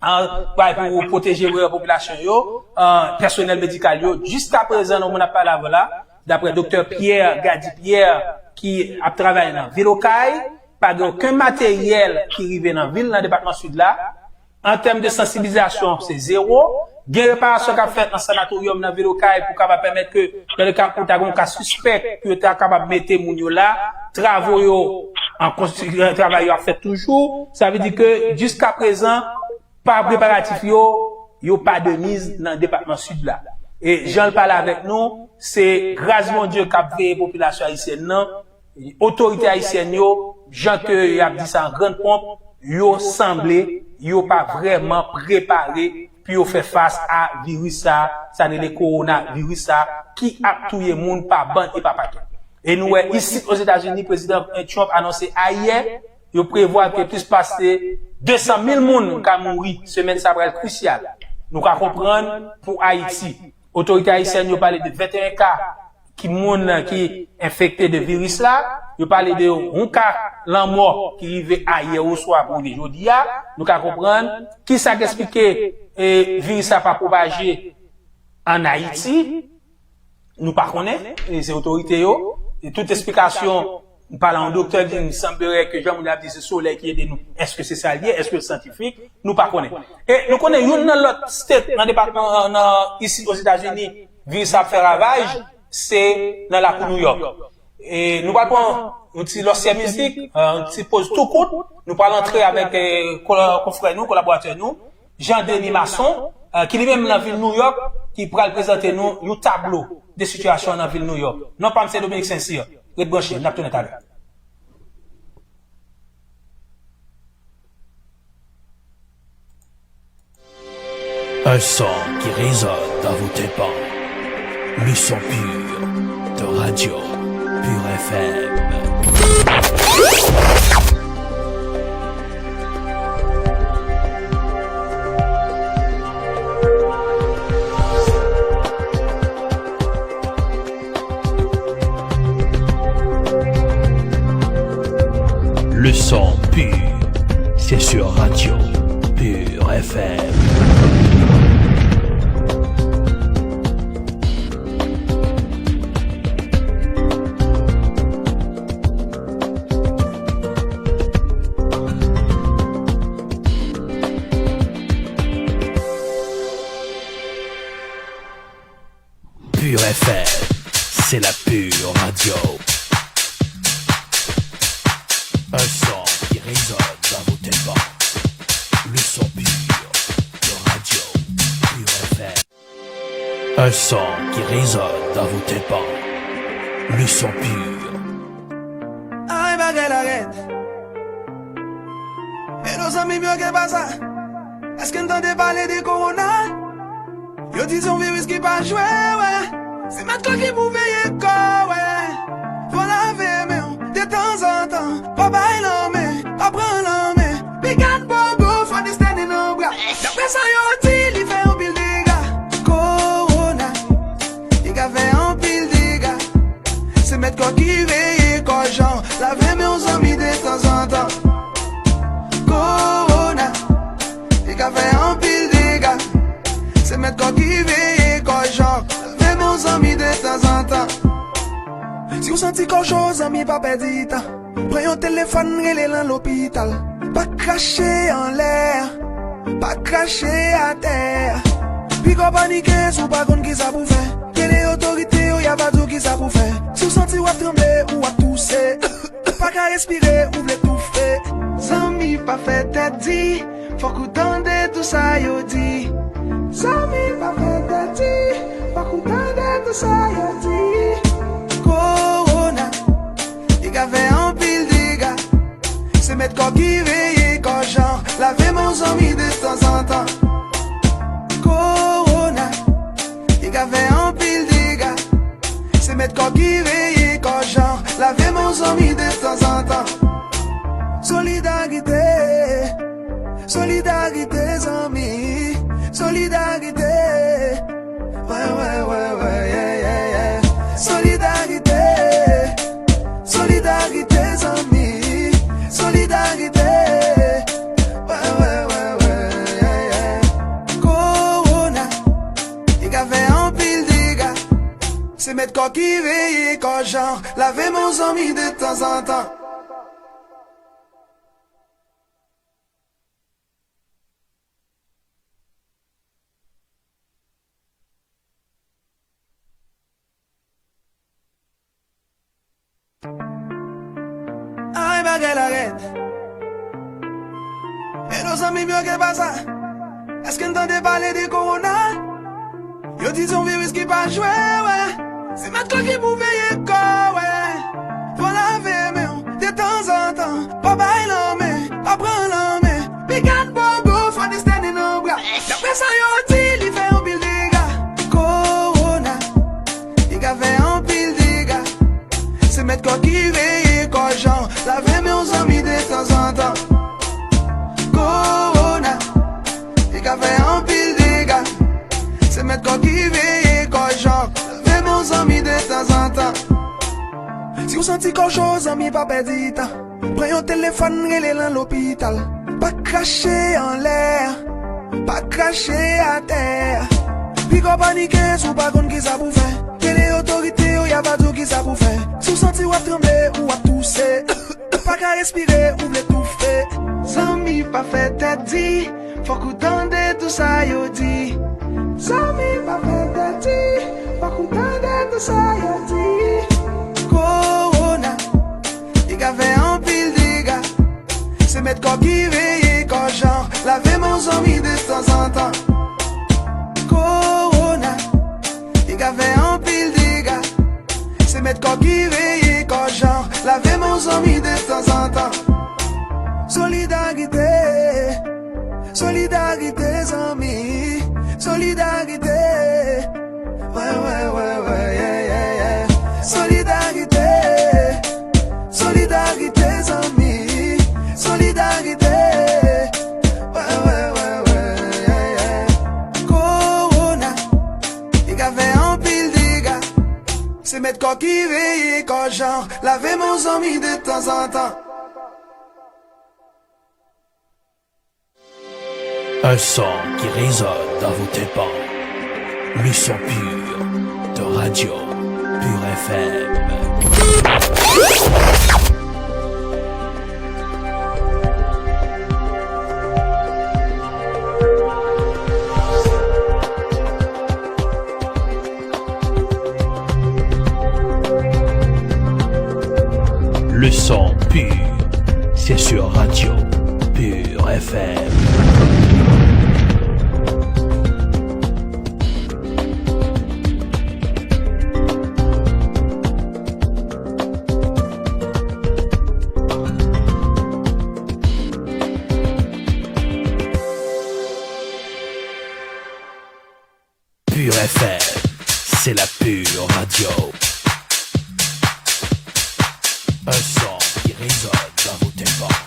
an, bay pou pwoteje vrè popilasyon yo, an, pèsonèl medikal yo. Jiskaprezan, nan moman n ap pale avè w la, daprè doktè Pierre Gady Pierre, ki ap travay nan vil Okay, pa gen okenn materyèl ki rive nan vil, nan depatman Sid la. An tèm de sansibilizasyon, se zewo. Gen reparasyon k ap fèt nan sanatoryòm nan vil Okay pou kapab pèmèt ke, nan le ka ou ta gen yon ka sispèk, pou yo ta kapab mete moun yo la, travo yo, an konstri-, travay yo ap fèt toujou. Sa vle di ke jiskaprezan, pa preparatif yo, yo pa de miz nan depatman Sid la. E jan l pale avèk nou, se gras Bondye k ap veye popilasyon ayisyèn nan, otorite ayisyèn yo, jan ke y ap di sa an grann ponp, yo sanble, yo pa vrèman prepare pou yo fè fas a viris sa, sa n rele kowonaviris sa, ki ap touye moun pa bann e pa pakèt. E nou wè isit Ozetazini, prezidan Trump anonse ayè, yo prevwa ke plis pase de san mil moun ka mouri. Semèn sa pral krisyal. Nou ka konprann pou Ayiti. Otorite ayisyèn yo pale de venteyen ka ki moun ki enfekte de viris la. Yo pale de yon ka lanmò ki rive ayè oswa pou rive jodi a. Nou ka konprann kisa k eksplike, e, viris la pa pwopaje ann Ayiti. Nou pa konnen, e se otorite yo. E tout esplikasyon, m pale a yon doktè, li di, m sanble ke jan moun ap di se solèy ki ede nou. Èske se sa l ye? Èske l syantifik? Nou pa konnen. E nou konnen youn nan lòt state nan depatman, nan, isit Ozetazini, viris la ap fè ravaj, se nan lakou New York. E nou pral pran yon ti lòsyè mizik, e, yon ti poz tou kout. Nou pral antre avèk, e, ko-, konfrè nou, kolaboratè nou, Jean Denis Masson, e, ki li menm nan vil New York, ki pral prezante nou yon tablo de sitiyasyon nan vil New York. Non pa m se Dominique Saint-Cyr. Ret branche, n ap tounen talè. Un son qui résonne dans vos tympans. Le son pur de Radio Pure F M. Son pur, c'est sur Radio Pur F M. Pur F M, c'est la pure radio. Un son qui résonne dans vos tympans. Le son pur de Radio Pur F M. Un son qui résonne dans vos tympans. Le son pur. Ay, bagay la rèd. Hello, zanmi m yo, ke pasa? Èske n tande pale de kowona? Yo di se yon viris ki pa jwe, wè. Se mèt kò ki pou veye kò, wè. Fò lave men w detanzantan. Pa bay lanmen, pa pran lanmen. Pikan bobo, fò desten nan bra. Daprè sa yo di, li fè anpil dega. Kowona, li ka fè anpil dega. Se mèt kò ki veye kò jan. Lave men w zanmi detanzantan. Kowona, li ka fè anpil dega. Se mèt kò ki veye kò jan. Lave men w zanmi detanzantan. Si w santi kò cho, zanmi, pa pèdi tan. Pran yon telefòn, rele nan lopital. Pa krache anlè, pa krache atè. Piga w panike si w pa konn kisa pou fè. Rele otorite yo, y a va di w kisa pou fè. Si w santi w ap tranble, ou ap touse, ou pa ka respire, ou vle toufe. Zanmi, pa fè tèt di, fòk ou tande tou sa yo di. Zanmi, pa fè tèt di, fòk ou tande tou sa yo di. Kowona, li ka fè anpil dega. Se mèt kò ki veye kò jan. Lave men w zanmi detanzantan. Kowona, li ka fè anpil dega. Se mèt kò ki veye kò jan. Lave men w zanmi detanzantan. Solidarite, solidarite zanmi. Solidarite. Wè, wè, wè, wè, yeah, yeah, yeah. Solidarite, solidarite zanmi. Solidarite. Wè, wè, wè, wè, yeah, yeah. Kowona, li ka fè anpil dega. Se mèt kò ki veye kò jan. Lave men w zanmi detanzantan. Ay, bagay la rèd. Hello, zanmi m yo, ke pasa? Èske n tande pale de kowona? Yo di se yon viris ki pa jwe, wè. Se mèt kò ki pou veye kò, wè. Fò lave men w detanzantan. Pa bay lanmen, pa pran lanmen. Pikan bobo, fò desten nan bra. Daprè sa yo di, li fè anpil dega. Kowona, li ka fè anpil dega. Se mèt kò ki veye kò jan. Lave men w zanmi detanzantan. Kowona, li ka fè anpil dega. Se mèt kò ki veye kò jan. Lave men w zanmi detanzantan. Si w santi kò cho, zanmi, pa pèdi tan. Pran yon telefòn, rele nan lopital. Pa krache anlè, pa krache atè. Piga w panike si w pa konn kisa pou fè. Rele otorite yo, y a va di w kisa pou fè. Si w santi w ap tranble, ou ap touse, ou pa ka respire, ou vle toufe. Zanmi, pa fè tèt di, fòk ou tande tou sa yo di. Zanmi, pa fè tèt di, fòk ou tande tou sa yo di. Kowona, li ka fè anpil dega. Se mèt kò ki veye kò jan. Lave men w zanmi detanzantan. Kowona, li ka fè anpil dega. Se mèt kò ki veye kò jan. Lave men w zanmi detanzantan. Solidarite, solidarite zanmi. Solidarite. Wè, wè, wè, wè, yeah, yeah, yeah. Solidarite, solidarite zanmi. Solidarite. Wè, wè, wè, wè, yeah, yeah. Kowona, li ka fè anpil dega. Se mèt kò ki veye kò jan. Lave men w zanmi detanzantan. Un son qui résonne dans vos tympans. Le son pur de Radio Pure F M. Le son pur, c'est sur Radio Pure F M. Pure F M, c'est la pure radio. Un son qui résonne dans vos tympans.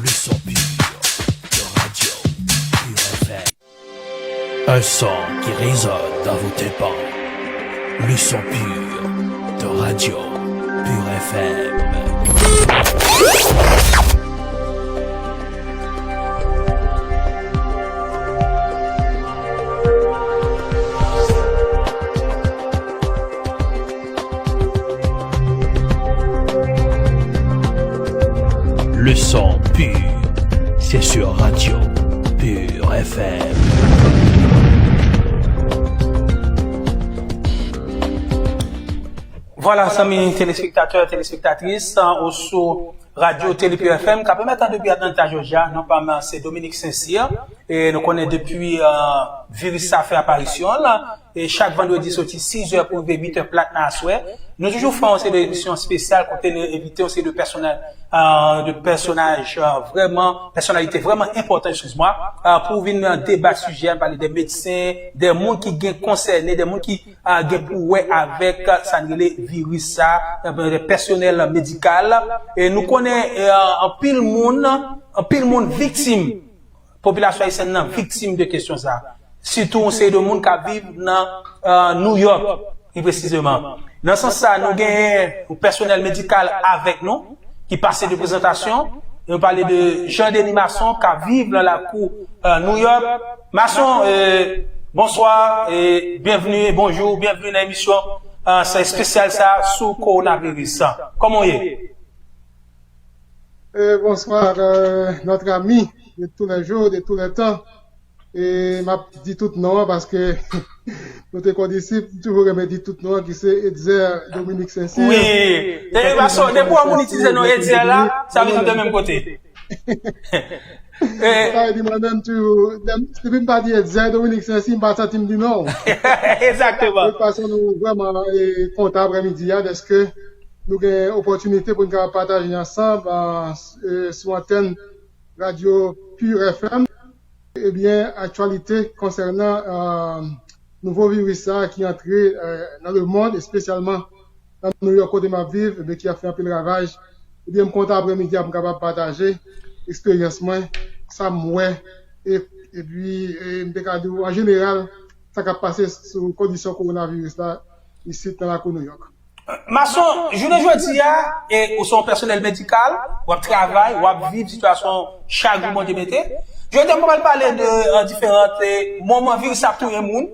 Le son pur de Radio Pure F M. Un son qui résonne dans vos tympans. Le son pur de Radio Pure F M. Le son pur, c'est sur Radio Pure F M. Vwala, zanmi telespektatè, telespektatris, ou sou Radyo Tele Pure F M, k ap emèt an depi Atlanta, Georgia. Non pa m, se Dominique Saint-Cyr. E nou konnen depi, euh, viris sa fè aparisyon l, e chak vandredi soti sizè pou rive uitè plat nan aswè, nou toujou fè yon seri de emisyon espesyal kote nou envite yon seri de pèsonaj, euh, de pèsonaj, euh, vrèman, pèsonalite vrèman enpòtan, eskize mwa, euh, pou vin, euh, deba sijè, pale de medsen, de moun ki gen konsène, de moun ki, euh, gen pou wè avèk, euh, sa n rele viris sa, euh, de pèsonèl medikal. E nou konnen, euh, anpil moun, anpil moun viktim popilasyon ayisyèn nan viktim de kesyon sa. Sitou yon seri de moun k ap viv nan, euh, New York, pi presizeman. Nan sans sa, nou genyen yon pèsonèl medikal avèk nou, ki pase de prezantasyon. Nou pale de Jean Denis Masson, k ap viv nan lakou, euh, New York. Masson, euh, bonswa, e byenvni, bonjou, byenvni nan emisyon, euh, sa espesyal sa sou kowonaviris. Kòman w ye? Euh, bonsoir, euh, notre ami de tous les jours, de tous les temps. E m ap di tout non an paske nou te kondisip, m toujou renmen di tout non an ki se Etzer Dominique Saint-Cyr. Wi. E paske depi yon moun itilize non Etzer la, sa vle di nou de menm kote. E sa vle di mwen menm toujou, depi m pa di Etzer Dominique Saint-Cyr, m pa santi m di non. Egzakteman. De tout fason, nou vrèman, e, kontan aprèmidi a, dèske nou gen opòtinite pou n kapab pataje ansanm, euh, s-, euh, sou antèn Radyo Pure F M, ebyen, aktyalite konsènan, euh, nouvo viris sa a ki antre, euh, nan lemonn, espesyalman nan New York kote m ap viv, ebyen, ki ap fè anpil ravaj. Ebyen, m kontan aprèmidi a pou m kapab pataje eksperyans mwen, sa m wè, e, epi, e, m te ka di w, an jeneral, sa k ap pase sou kondisyon kowonaviris la isit nan lakou New York. Masson, jounen jodi a, e, ou se yon pèsonèl medikal, w ap travay, w ap viv sitiyasyon chak jou Bondye mete. Jodi a, m pral pale de, e, diferan, e, moman viris ap touye moun,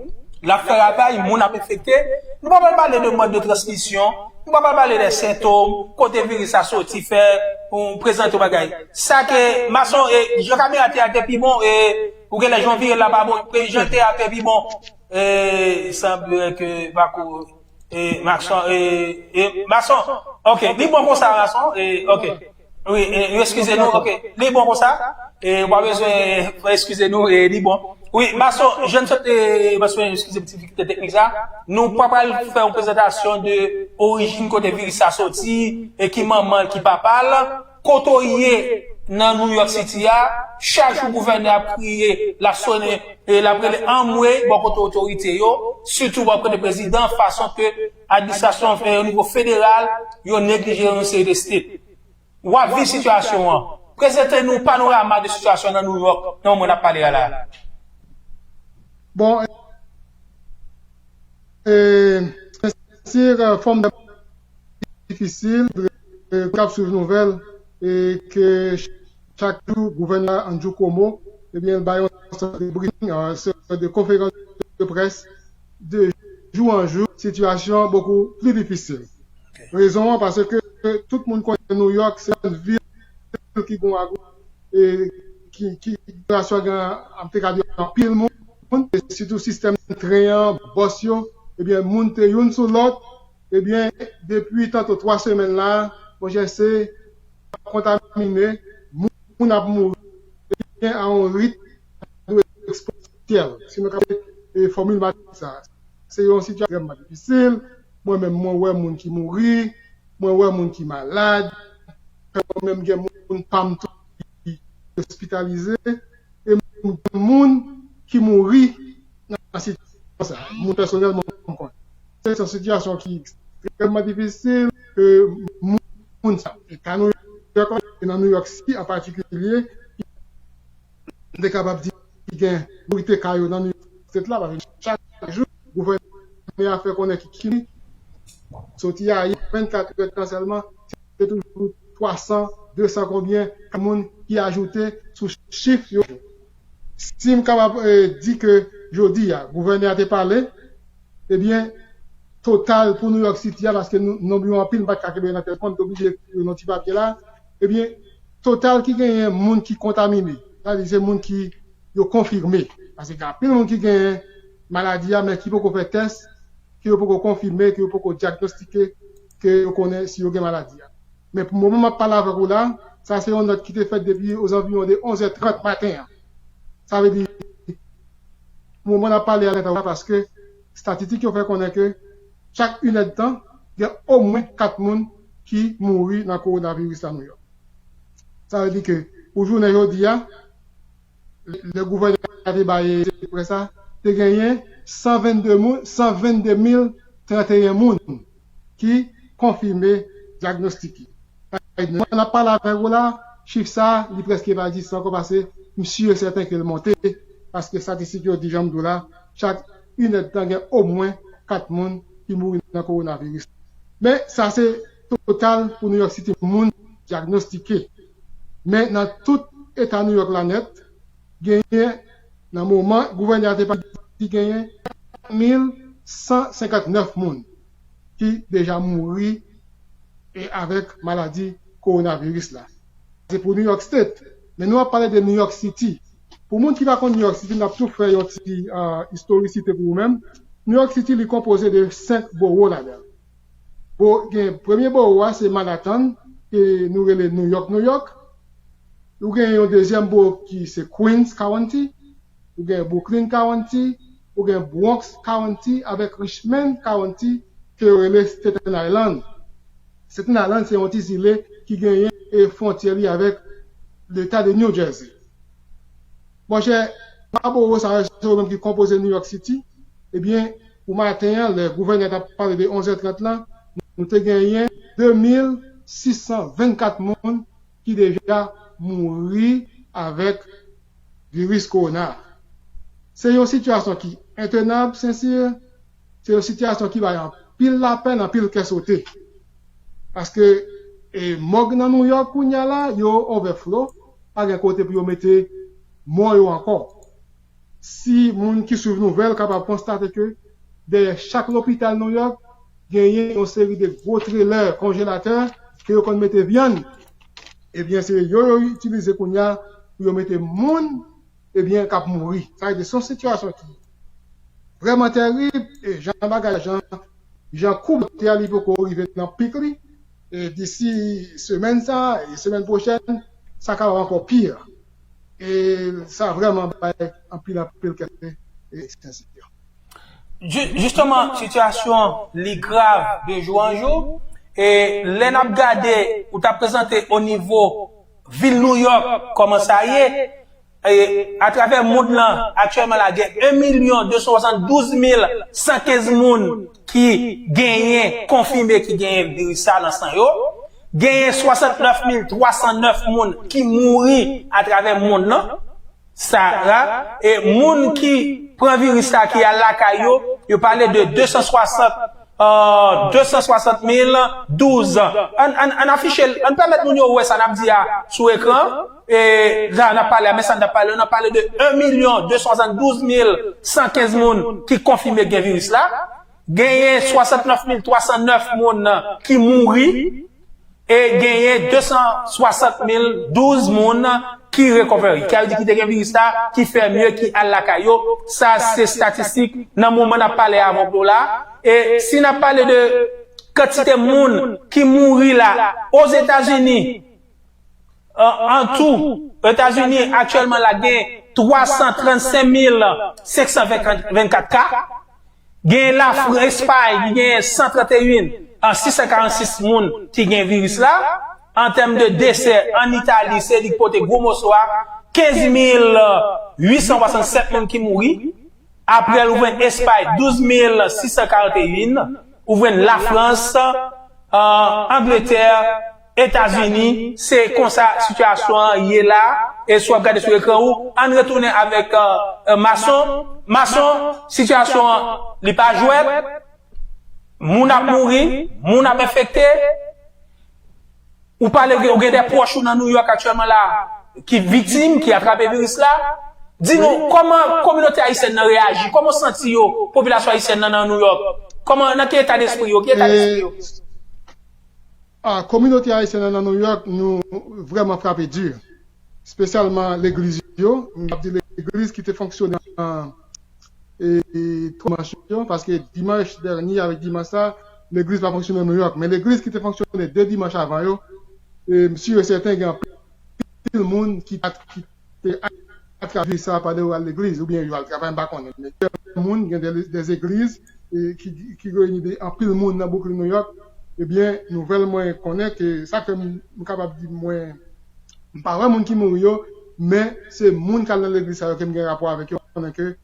l ap fè ravaj, moun ap enfekte. Nou pa pral pale de mòd de transmisyon, nou pa pral pale de sentòm, kote viris la soti, fè, ou prezante yon bagay. Sa ke, Masson, e, jan kamera te a te pi bon, e, ou genlè jan w vire l la pa bon, e, jan l te a te pi bon. E, sanble ke pa ko E, Masson, e, e, Masson, ok, li bon konsa, Masson, e, ok. Wi, e, eskize nou, ok, li bon konsa. E, w pa bezwen eskize nou, e, li bon. Wi, Masson, jan n sot, e, Masson, eskize m ti difikilte teknik sa. Nou pa pral fè yon prezantasyon de orijin kote viris sa soti, e ki manman l, ki papa l. Kote w ye nan New York City a, chak jou gouvènè ap kriye, l ap sonnen, e l ap rele anmwe bò kote otorite yo, sitou bò kote prezidan, fason ke administrasyon, e, o nivo federal, yo neglije yon seri de state. W ap viv sitiyasyon an. Prezante nou panorama de sitiyasyon nan New York, nan moman n ap pale a la. Bon, e, se, e, fòm difisil, e, k ap swiv nouvèl, e ke chak jou, gouvènè Andrew Cuomo, ebyen, l bay yon sòt de briefing, yon sòt de konferans de près de jou an jou, sitiyasyon bokou pli difisil. Rezon an, paske tout moun konnen New York se yon vil ki gon aglo, e ki, ki, ki gen ap te ka di anpil moun, e sitou sistèm tren an, bòs yo, ebyen, moun te youn sou lòt, ebyen, depi tanto twa semèn la, monchè, se kontamine, moun ap mouri, ebyen, a yon ritm dwe eksponansyèl. Si nou ka e fòmil matematik sa, se yon sitiyasyon ekstrèmman difisil. Mwen menm, mwen wè moun ki mouri, mwen wè moun ki malad, mwen menm gen moun pa m tou ki ospitalize, e moun ki mouri nan sitiyasyon sa, moun pèsonèlman m konn. Se yon sitiyasyon ki ekstrèmman difisil, ke moun, moun sa, e ka New York, e nan New York City an patikilye, m te kapab di ki gen majorite ka yo nan New York State la, paske chak jou, gouvènman a fè konnen ki, ki soti a vennkat èdtan sèlman, se toujou twa san, de san konbyen moun ki ajoute sou chif yo. Si m kapab, eh, di ke jodi a, gouvènè a te pale, ebyen, total pou New York City a, paske nou, nonb yo anpil, m pa t ka kenbe nan tèt mwen, m te oblije ekri yo nan ti papye la, ebyen, total ki genyen moun ki kontamine, sa vle di se moun ki yo konfime. Paske gen anpil moun ki genyen maladi a, men ki poko fè tès, ke yo poko konfime, ke yo poko dyagnostike, ke yo konnen si yo gen maladi a. Men pou moman m ap pale avèk ou la, sa se yon nòt ki te fèt depi ozanviwon de onz è trant maten an. Sa vle di, pou moman n ap pale avèk ou la, paske estatistik yo fè konnen ke chak inèdtan, gen omwen kat moun ki mouri nan kowonaviris la New York. Sa vle di ke pou jounen jodi a, lè gouvènè a te bay près sa, te genyen san vennde moun, san vennde mil tranteyen moun ki konfime, dyagnostike. Pandan n ap pale avèk ou la, chif sa, li prèske pa egziste ankò, paske m si e sèten ke l monte, paske estatistik yo di, jan m di w la, chak inèdtan gen omwen kat moun ki mouri nan kowonaviris. Men sa se total pou New York City moun dyagnostike. Men nan tout eta New York la nèt, genyen, nan moman gouvènè a te pale, genyen kat mil san senkantnèf moun ki deja mouri e avèk maladi kowonaviris la. Se pou New York State. Men nou ap pale de New York City. Pou moun ki pa konn New York City, n ap tou fè yon ti, ah, istorisite pou ou menm. New York City, li konpoze de senk boro ladan l. Bo-, gen premye boro a, se Manhattan, ke nou rele New York, New York. Ou gen yon dezyèm boro ki se Queens County, ou gen Brooklyn County, ou gen Bronx County avèk Richmond County ke yo rele Staten Island. Staten Island se yon ti zile ki genyen e fwontyè li avèk leta de New Jersey. Monchè, twa boro sa yo, se yo menm ki konpoze New York City. Ebyen, pou maten an, lè gouvènè t ap pale de onz è trant lan, nou te genyen de mil sis san vennkat moun ki deja mouri avèk viris kowona. Se yon sitiyasyon ki entenab, sensè, se yon sitiyasyon ki bay anpil lapèn, anpil kè sote. Paske, e, mòg nan New York kounye a la, yo overflow, pa gen kote pou yo mete mò yo ankò. Si moun ki swiv nouvèl kapab konstate ke dèyè chak lopital New York, genyen yon seri de gwo trelè, konjelatè, ke yo konn mete vyann, ebyen, se yo yo itilize kounye a pou yo mete moun, ebyen, k ap mouri. Sa vle di, se yon sitiyasyon ki vrèman tèrib, e jan bagay, jan, jan koub tè a li poko rive nan pik li, e disi semèn sa, e semèn pwochèn, sa ka ankò pi. E sa vrèman bay anpil, anpil kè sote, e sensè. Ju-, jisteman, sitiyasyon li grav de jou an jou. E lè n ap gade, ou t ap prezante o nivo vil New York, kòman sa ye, e atravè mond lan, aktyèlman la, gen en milyon de san swasanndouz mil san kenz moun ki genyen, konfime ki genyen viris sa nan san yo. Genyen swasantnèf mil twa san nèf moun ki mouri atravè mond lan. Sa ra, e moun ki pran viris sa ki al lakay yo, yo pale de de san swasant de san swasant mil douz. Ann, ann, ann afiche l, ann pèmèt moun yo wè sa n ap di a sou ekran. E la, n ap pale a, men sa n ap pale, n ap pale de en milyon de san swasanndouz mil san kenz moun ki konfime gen viris la. Genyen swasantnèf mil twa san nèf moun ki mouri. E genyen de san swasant mil douz moun ki rekòvri, ki vle di ki te gen viris la, ki fè mye, ki al lakay yo. Sa se estatistik nan moman n ap pale avèk nou la. E si n ap pale de kantite moun ki mouri la, Ozetazini, an, an tou, Etazini aktyèlman la gen twa san trannsenk mil senk san vennkat ka. Gen Lafrans, Espay, ki gen san trannteyen, an, sis san karannsis moun ki gen viris la. An tèm de desè, an Itali, se li ki pote gwo moso a, kenz mil uit san swasannsèt moun ki mouri. Apre l, ou jwenn Espay, douz mil sis san karannteyen. Ou jwenn Lafrans, an, Angletè, Etazini, se konsa sitiyasyon an ye la. E si w ap gade sou ekran ou, ann retounen avèk, e, e, Mason. Mason, sitiyasyon an, li pa jwèt. Moun ap mouri, moun ap enfekte. Ou pale, ou gen de pwòch ou nan New York aktyèlman la ki viktim, ki atrape viris la. Di nou, kòman kominote ayisyèn nan reyaji? Kòman w santi yo, popilasyon ayisyèn nan, nan New York? Kòman, nan ki eta despri yo? Ki eta despri yo? A, kominote ayisyèn nan New York, nou vrèman frape di. Espesyalman legliz yo. M ap di legliz ki te fonksyone an e, e, dimanch yo, paske dimanch dènye avèk dimanch sa, legliz pa fonksyone New York. Men legliz ki te fonksyone de dimanch avan yo, e, m si e sèten gen anpil moun ki, ki te atrape sa pandan yo al legliz, oubyen yo al travay, m pa konnen. Men gen moun, gen de, de egliz e, ki, ki reyini de anpil moun nan Brooklyn, New York, ebyen, nouvèl mwen konnen ke sa ke m, m kapab di mwen, m pa wè moun ki mouri yo, men se moun k al nan legliz sa yo ke m gen rapò avèk yo, konnen ke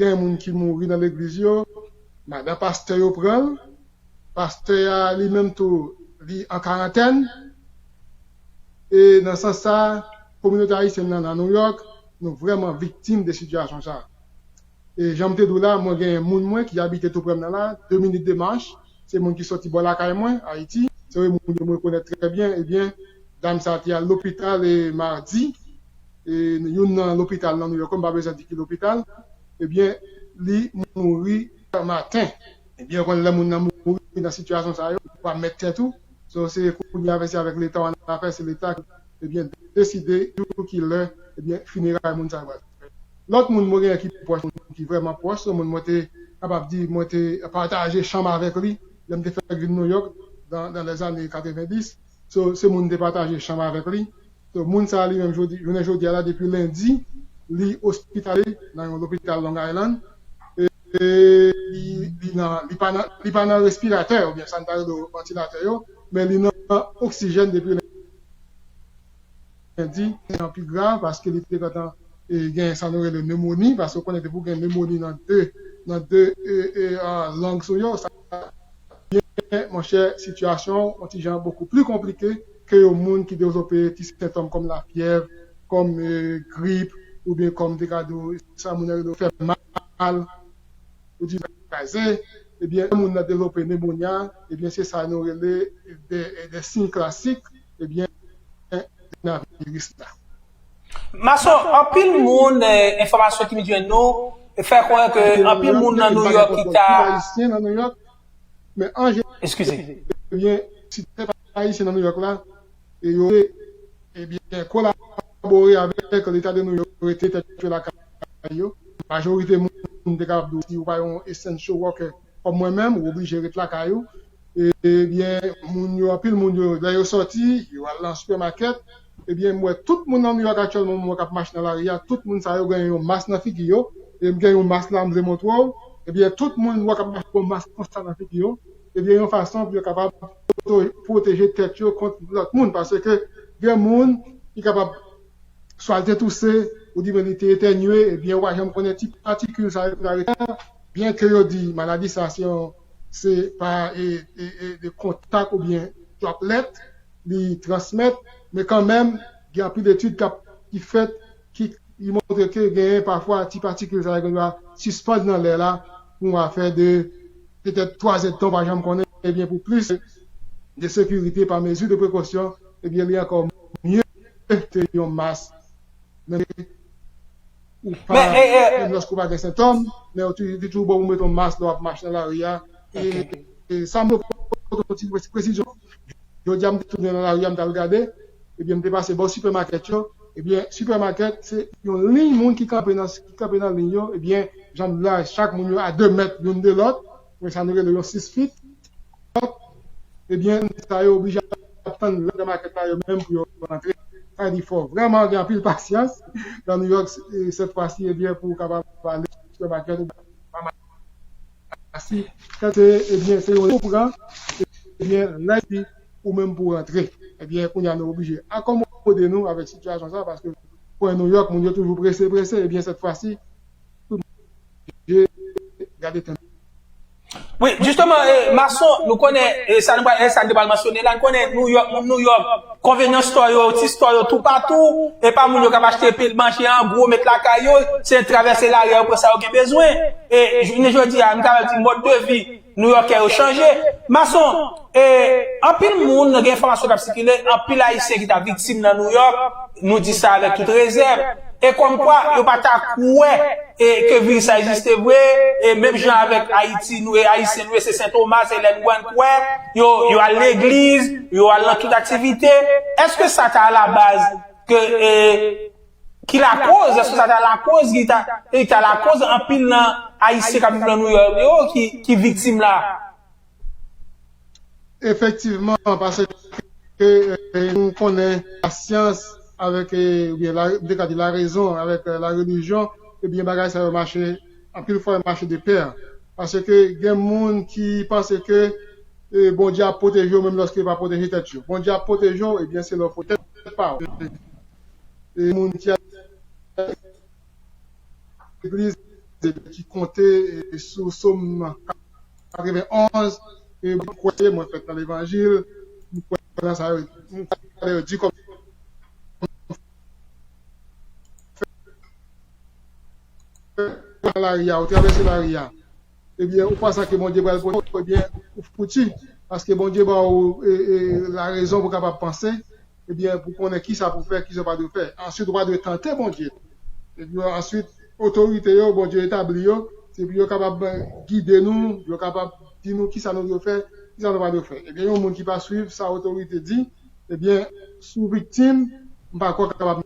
gen moun ki mouri nan legliz yo, madan pastè yo pran l, pastè a li menm tou, li an karantèn, e nan sans sa, kominote ayisyèn nan nan New York, nou vrèman viktim de sitiyasyon sa. E jan m te di w la, mwen gen moun mwen ki abite tou prè m nan la, de minit de mach, se moun ki sòti bò lakay mwen, Ayiti, se yon moun yo mwen konèt trè byen, ebyen, dam sa te al lopital e madi, e youn nan lopital nan New York, m pa bezwen di ki lopital, ebyen, li mouri maten. Ebyen, ou konn lè moun nan mouri nan sitiyasyon sa yo, ou pa mèt tèt ou, so se kounye a se avèk Leta w an afè, se Leta ki, ebyen, deside jou ki lè, ebyen, fineray moun sa yo pral fèt. Lòt moun mwen genyen ki pwòch, moun ki vrèman pwòch, se moun mwen te kapab di, mwen te pataje chanm avèk li, lè m te fèk vin New York, dan, dan lèzane katrevenndis. So, se moun m te pataje chanm avèk li. So, moun sa a li menm jodi, jounen jodi a la, depi lendi, li ospitale nan yon lopital Long Island. E, e li, li, nan, li, pa nan, li pa nan respiratè, oubyen sa n ta rele vantilatè yo, men li nan oksijèn depi lendi. Li an pi grav paske li te gentan e, gen sa nou rele nemoni, paske w konnen depi w gen nemoni nan de, nan de e, e, a, lang sou yo, sa byen, monchè, sitiyasyon yon ti jan bokou pli konplike ke yon moun ki devlope ti sentòm kòm lafyèv, kòm e, grip, oubyen kòm te ka di w, sa moun nan rele w fè mal, ou di kraze, ebyen, moun nan devlope nemonya, ebyen, se sa nou rele de, de siy klasik, ebyen, kowonaviris la. Mason, anpil moun, eh, enfòmasyon ki vin jwenn nou, fè kwè ke anpil moun nan New York ki ta. Ayisyen nan New York, men an jeneral, ebyen, si se pa Ayisyen nan New York la, e yo, ebyen, kolabore avèk Leta de New York, rete tèt yo lakay yo. Majorite moun te kapab di w, si ou pa yon essential worker, kòm mwen menm, ou oblije ret lakay ou. Ebyen, moun yo, anpil moun yo, lè yo sòti, yo al nan sipèmakèt. Ebyen, m wè tout moun nan New York aktyèlman, m wè k ap mache nan lari a, tout moun sa yo gen yon mas nan figi yo. E m gen yon mas la, m vle montre w. Ebyen, tout moun m wè k ap mache yon mas konsa nan figi yo. Ebyen, yon fason pou yo kapab pwoto-, pwoteje tèt yo kont lòt moun. Paske gen moun ki kapab swa l te touse, ou di men li te etènye, ebyen, ou pa janm konnen ti patikil sa yo ki ta rete. Byen ke yo di maladi sa se yon, se pa e, e, e, de kontak oubyen droplet li transmèt, men kanmenm, gen anpil etid k ap, ki fèt, ki, ki montre ke genyen pafwa ti patikil sa yo gen dwa sispann nan lè la pou yon afè de petèt twa zèdtan, w pa janm konnen, ebyen, pou plis de sekirite, pa mezi de prekosyon, ebyen, li ankò mye mete yon mas. Menm ou pa, menm lòske ou pa gen sentòm, men ou tou- li toujou bon pou mete yon mas lè w ap mache nan lari a. E, e sa m te pote yon ti presi- presizyon. Jodi a, m te tounen nan lari a, m t al gade, ebyen, m te pase bò sipèmakèt yo. Ebyen, sipèmakèt, se yon liy moun ki kanpe nan, ki kanpe nan liy yo. Ebyen, jan m la, chak moun yo a de mèt youn de lòt. Men sa nou rele yon sis fit. Ebyen, sa yo oblije ap tann lè sipèmakèt la yo menm pou yo rantre. Sa di fò vrèman gen anpil pasyans nan New York, e, sèt fwa si, ebyen, pou w kapab ale sipèmakèt ou pa masi. Kèlke, ebyen, se yon ou pran, ebyen, lè di ou menm pou rantre. Ebyen, kounye a nou oblije akomode nou avèk sitiyasyon sa, paske pou New York, moun yo toujou prese, prese, ebyen, sèt fwa si, tout moun oblije gade tan. Wi, jisteman, e, Mason, nou konnen, e, sa nou pral, e, sa nou te pral mansyone la, nou konnen New York, moun New York, convenience store yo, ti store yo toupatou, e pa moun yo k ap achte pil manje an gwo, met lakay yo, se travèse lari a, yo pran sa yo gen bezwen. E jounen jodi a, m kapab di mòd de vi Nouyòkè yo chanje. Mason, e, anpil moun, gen enfòmasyon k ap sikile, anpil Ayisyen ki ta viktim nan Nouyòk, nou di sa avèk tout rezèv. E kòmkwa, yo pa ta kwè, e, ke viris sa egziste vre, e menm jan avèk Ayiti, nou, e Ayisyen, nou, e se Sen Toma, se lè nou wè, n kwè, yo, yo al legliz, yo al nan tout aktivite. Èske sa ta alabaz ke, e, ki lakoz, èske sa ta lakoz, ki ta, e, ta lakoz anpil nan Ayisyen k ap viv nan Nouyòk yo ki, ki viktim la? Efektivman, paske, e, nou konnen lasyans avèk, e, oubyen la, m te ka di larezon avèk, e, larelijyon, ebyen, bagay sa yo mache, anpil fwa yo mache de pè. Paske gen moun ki panse ke, e, Bondye ap pwoteje yo menm lòske yo pa pwoteje tèt yo. Bondye ap pwoteje w, ebyen, se lè w pwoteje tèt pa w. E moun ki legliz ki konte, e, sou Sòm katrevenonz, e, mwen kwè, mwen fèt nan levanjil, m kwè nan sa yo, m kwè sa yo di kòm nan lari a, ou travèse lari a, ebyen, ou panse ke Bondye pral pwoteje w, ebyen, ou fouti. Paske Bondye ba w, e, e, larezon pou w kapab panse, ebyen, pou konnen kisa pou fè, kisa w pa dwe fè. Answit, ou pa dwe tante Bondye. Epi, answit, otorite yo, Bondye etabli yo, se pou yo kapab, e, gide nou, yo kapab di nou kisa nou dwe fè, kisa nou pa dwe fè. Ebyen, yon moun ki pa swiv sa otorite di, ebyen, si w viktim, m pa kwè w kapab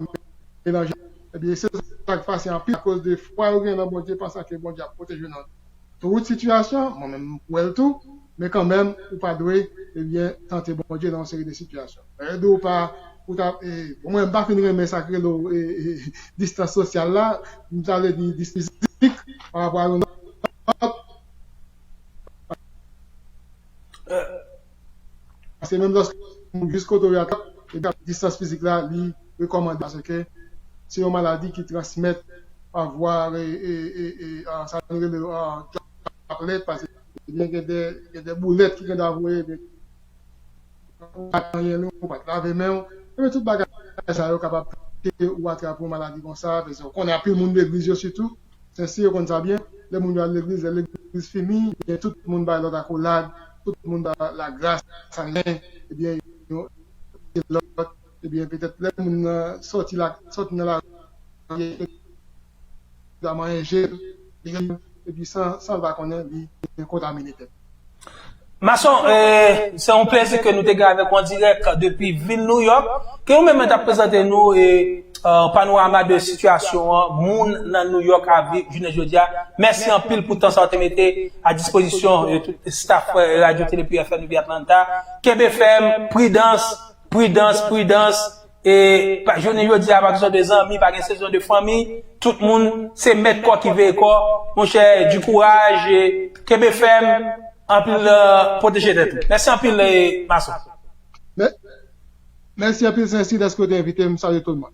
melanje. Ebyen, se sa k pase anpil akoz de fwa yo gen nan Bondye, pansan ke Bondye ap pwoteje w nan tout sitiyasyon, mwen menm m kwè l tou, men kanmenm, ou pa dwe, ebyen, tante Bondye nan yon seri de sitiyasyon. Lè yo di w pa, ou ta, e, bon, mwen, m pa fin renmen sa k rele, e, e, distans sosyal la, m ta vle di distans fizik, pa rapò a yon lòt. Paske menm lòske ou jis kote w ye a, distans fizik la, li rekòmande paske se yon maladi ki transmèt pa vwa, e, e, e, e, a, sa nou rele, a, droplet, paske gen, gen de, gen de boulèt ki gen dwa voye, men ou pa t anyen, ou pa t lave men w. Ebyen, tout bagay sa yo kapab fè ou atrape yon maladi konsa, paske ou konnen anpil moun legliz yo sitou, Sensi yo konn sa byen, lè moun yo al legliz, lè legliz fini, ebyen, tout moun bay lòt akolad, tout moun bay lagras, sa gen, ebyen, yon lòt, ebyen, petèt lè moun nan sòti la, sòti nan lari, li ta manyen je l, li gen, epi san, san l pa konnen, li gen kontamine tèt. Mason, e, se yon plezi ke nou te gen avèk ou an dirèk depi vil Nouyòk, ke ou menm t ap prezante nou, e, e, panorama de sitiyasyon an, moun nan Nouyòk ap viv jounen jodi a. Mèsi anpil pou tan sa w te mete a dispozisyon, e, tout staff, e, Radyo Tele Pure F M depi Atlanta. Kenbe fèm, pridans, pridans, pridans. E, pa, jounen jodi a, pa gen sezon de zanmi, pa gen sezon de fanmi. Tout moun, se mèt kò ki veye kò. Monchè, di kouraj, e, kenbe fèm, anpil, e, pwoteje tèt ou. Mèsi anpil, e, Mason. Mè-, mèsi anpil, Sensi, dèske w te envite m. Salye tout moun.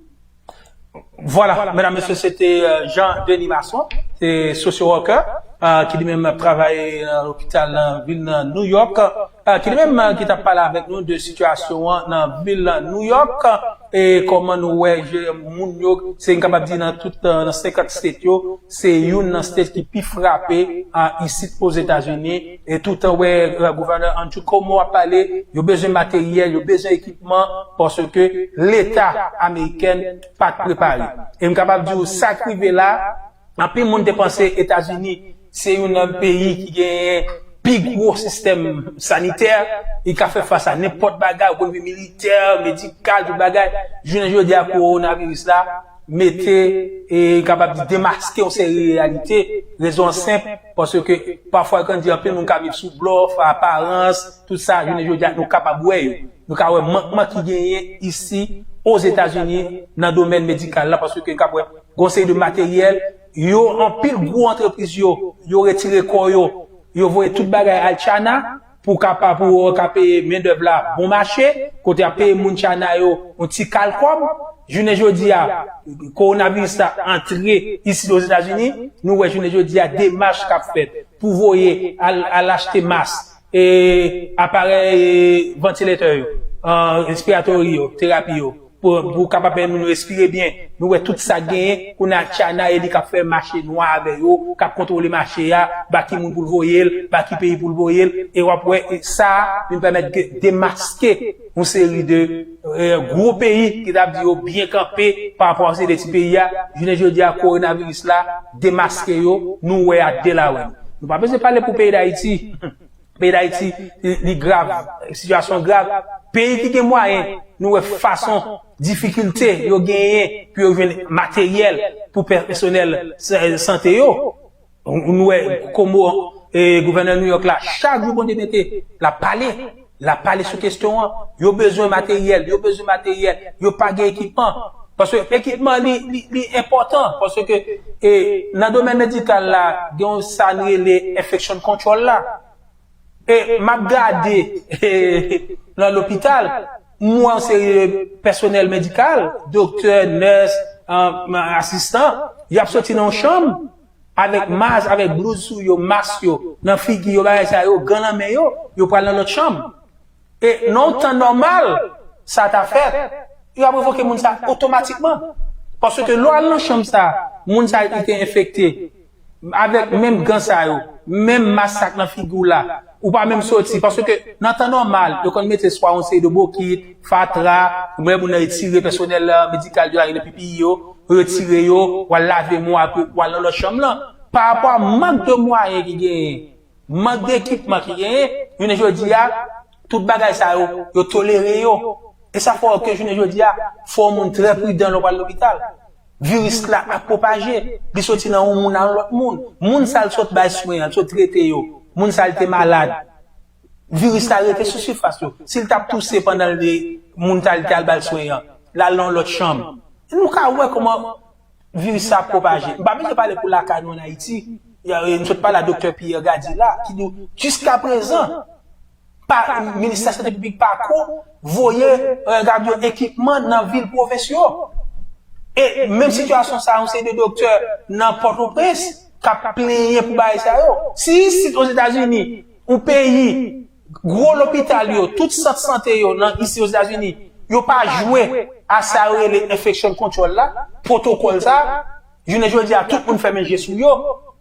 Vwala, medam, mesye, se te, e, Jean Denis Masson, se social worker, e, ki li menm ap travay, e, nan lopital nan vil nan Nouyòk, e, ki li menm, e, ki t ap pale avèk nou de sitiyasyon an nan vil Nouyòk. E kòman nou wè je- moun yo, se n kapab di nan tout, nan senkant state yo, se youn nan state ki pi frape a, isit Ozetazini. E toutan wè gouvènè Andrew Cuomo ap pale, yo bezwen materyèl, yo bezwen ekipman, paske Leta ameriken pa t prepare. E m kapab di w sa k rive la, anpil moun te panse Etazini se youn nan peyi ki genyen pi gwo sistèm sanitè, li ka fè fas a nenpòt bagay, ou konn wi, militè, medikal, tout bagay. Jounen jodi a, kowonaviris la mete, e kapab di, demaske yon seri reyalite. Rezon an senp, paske pafwa, yo konn di, anpil moun ka viv sou blòf, aparans, tout sa, jounen jodi a, nou kapab wè yo. Nou ka wè mankman ki genyen isi Ozetazini nan domèn medikal la, paske n ka wè gon seri de materyèl, yo, anpil gwo antrepriz yo, yo retire kò yo, yo voye tout bagay al China pou ka pa, pou yo ka peye mendèv la bon mache, kote y ap peye moun China yo yon ti kal kòb. Jounen jodi a, kowonaviris la antre isi Ozetazini, nou wè jounen jodi a demach k ap fèt pou voye al, al achte mas, e aparèy, e vantilatè yo, e respiratori yo, terapi yo, pou, pou kapab pèmèt moun yo respire byen. Nou wè tout sa genyen, kounye a China e li k ap fè mache nwa avè yo, k ap kontwole mache a, ba ki moun pou l voye l, ba ki peyi pou l voye l, e w ap wè, e sa vin pèmèt de- demaske yon seri de, e, gwo peyi ki t ap di yo byen kanpe pa rapò a se de ti peyi a. Jounen jodi a, kowonaviris la demaske yo, nou wè a de lawèn. Nou pa bezwen pale pou peyi Dayiti. Peyi Dayiti, li, li grav, sitiyasyon grav. Peyi ki gen mwayen, nou wè fason, difikilte yo genyen pou yo jwenn materyèl pou pèsonèl sa- sante yo. Nou wè Cuomo, e gouvènè New York la, chak jou Bondye mete, l ap pale. L ap pale sou kesyon an. Yo bezwen materyèl, yo bezwen materyèl, yo pa gen ekipman. Paske ekipman li, li, li enpòtan. Paske, e, nan domèn medikal la, gen yon sa n rele infection control la. E m ap gade, e, nan lopital, m wè yon seri de pèsonèl medikal, doktè, nès, e, asistan, y ap soti nan yon chanm avèk mas, avèk blouz sou yo, mas yo, nan figi yo, bagay sa yo, gan nan men yo, yo pral nan lòt chanm. E nan yon tan nòmal, sa ta fèt, yo ap revoke moun sa otomatikman. Paske lè w al nan chanm sa, moun sa li te enfekte, avèk menm gan sa yo, menm mas sa k nan figi w la, ou pa menm soti. Paske nan tan nòmal, yo konn mete swa yon seri de bokit, fatra, ou menm moun nan retire pèsonèl, e, medikal yo la, nan pipiye yo, yo retire yo, w al lave men w, apre w al nan lòt chanm lan. Pa rapò a mank de mwayen ki genyen, mank de ekipman ki genyen, jounen jodi a, tout bagay sa yo, yo tolere yo. E sa fè ke jounen jodi a, fò moun trè pridan lè w pral lopital. Viris la ap pwopaje, li soti nan yon moun al lòt moun. Moun sa l sot bay swen an, l sot trete yo, moun sa l te malad. Viris la rete sou sifas yo. Si l t ap touse pandan l, moun sa l te al bay swen an, l al nan yon lòt chanm. Nou ka wè kòman viris sa ap pwopaje. M pa bezwen pale pou lakay nou ann Ayiti. Y a, nou sot pale a doktè Pierre Gady la, ki di w, jiskaprezan, pa, ministè sante piblik pako voye, e, gad yo ekipman nan vil pwovens yo. E menm sitiyasyon sa, yon seri de doktè nan Pòtoprens k ap plenyen pou bagay sa yo. Si isit Ozetazini, yon peyi, gwo lopital yo, tout sant sante yo nan isi Ozetazini, yo pa jwe a sa yo rele infection control la, pwotokòl sa, jounen jodi a, tout moun fèmen je sou yo.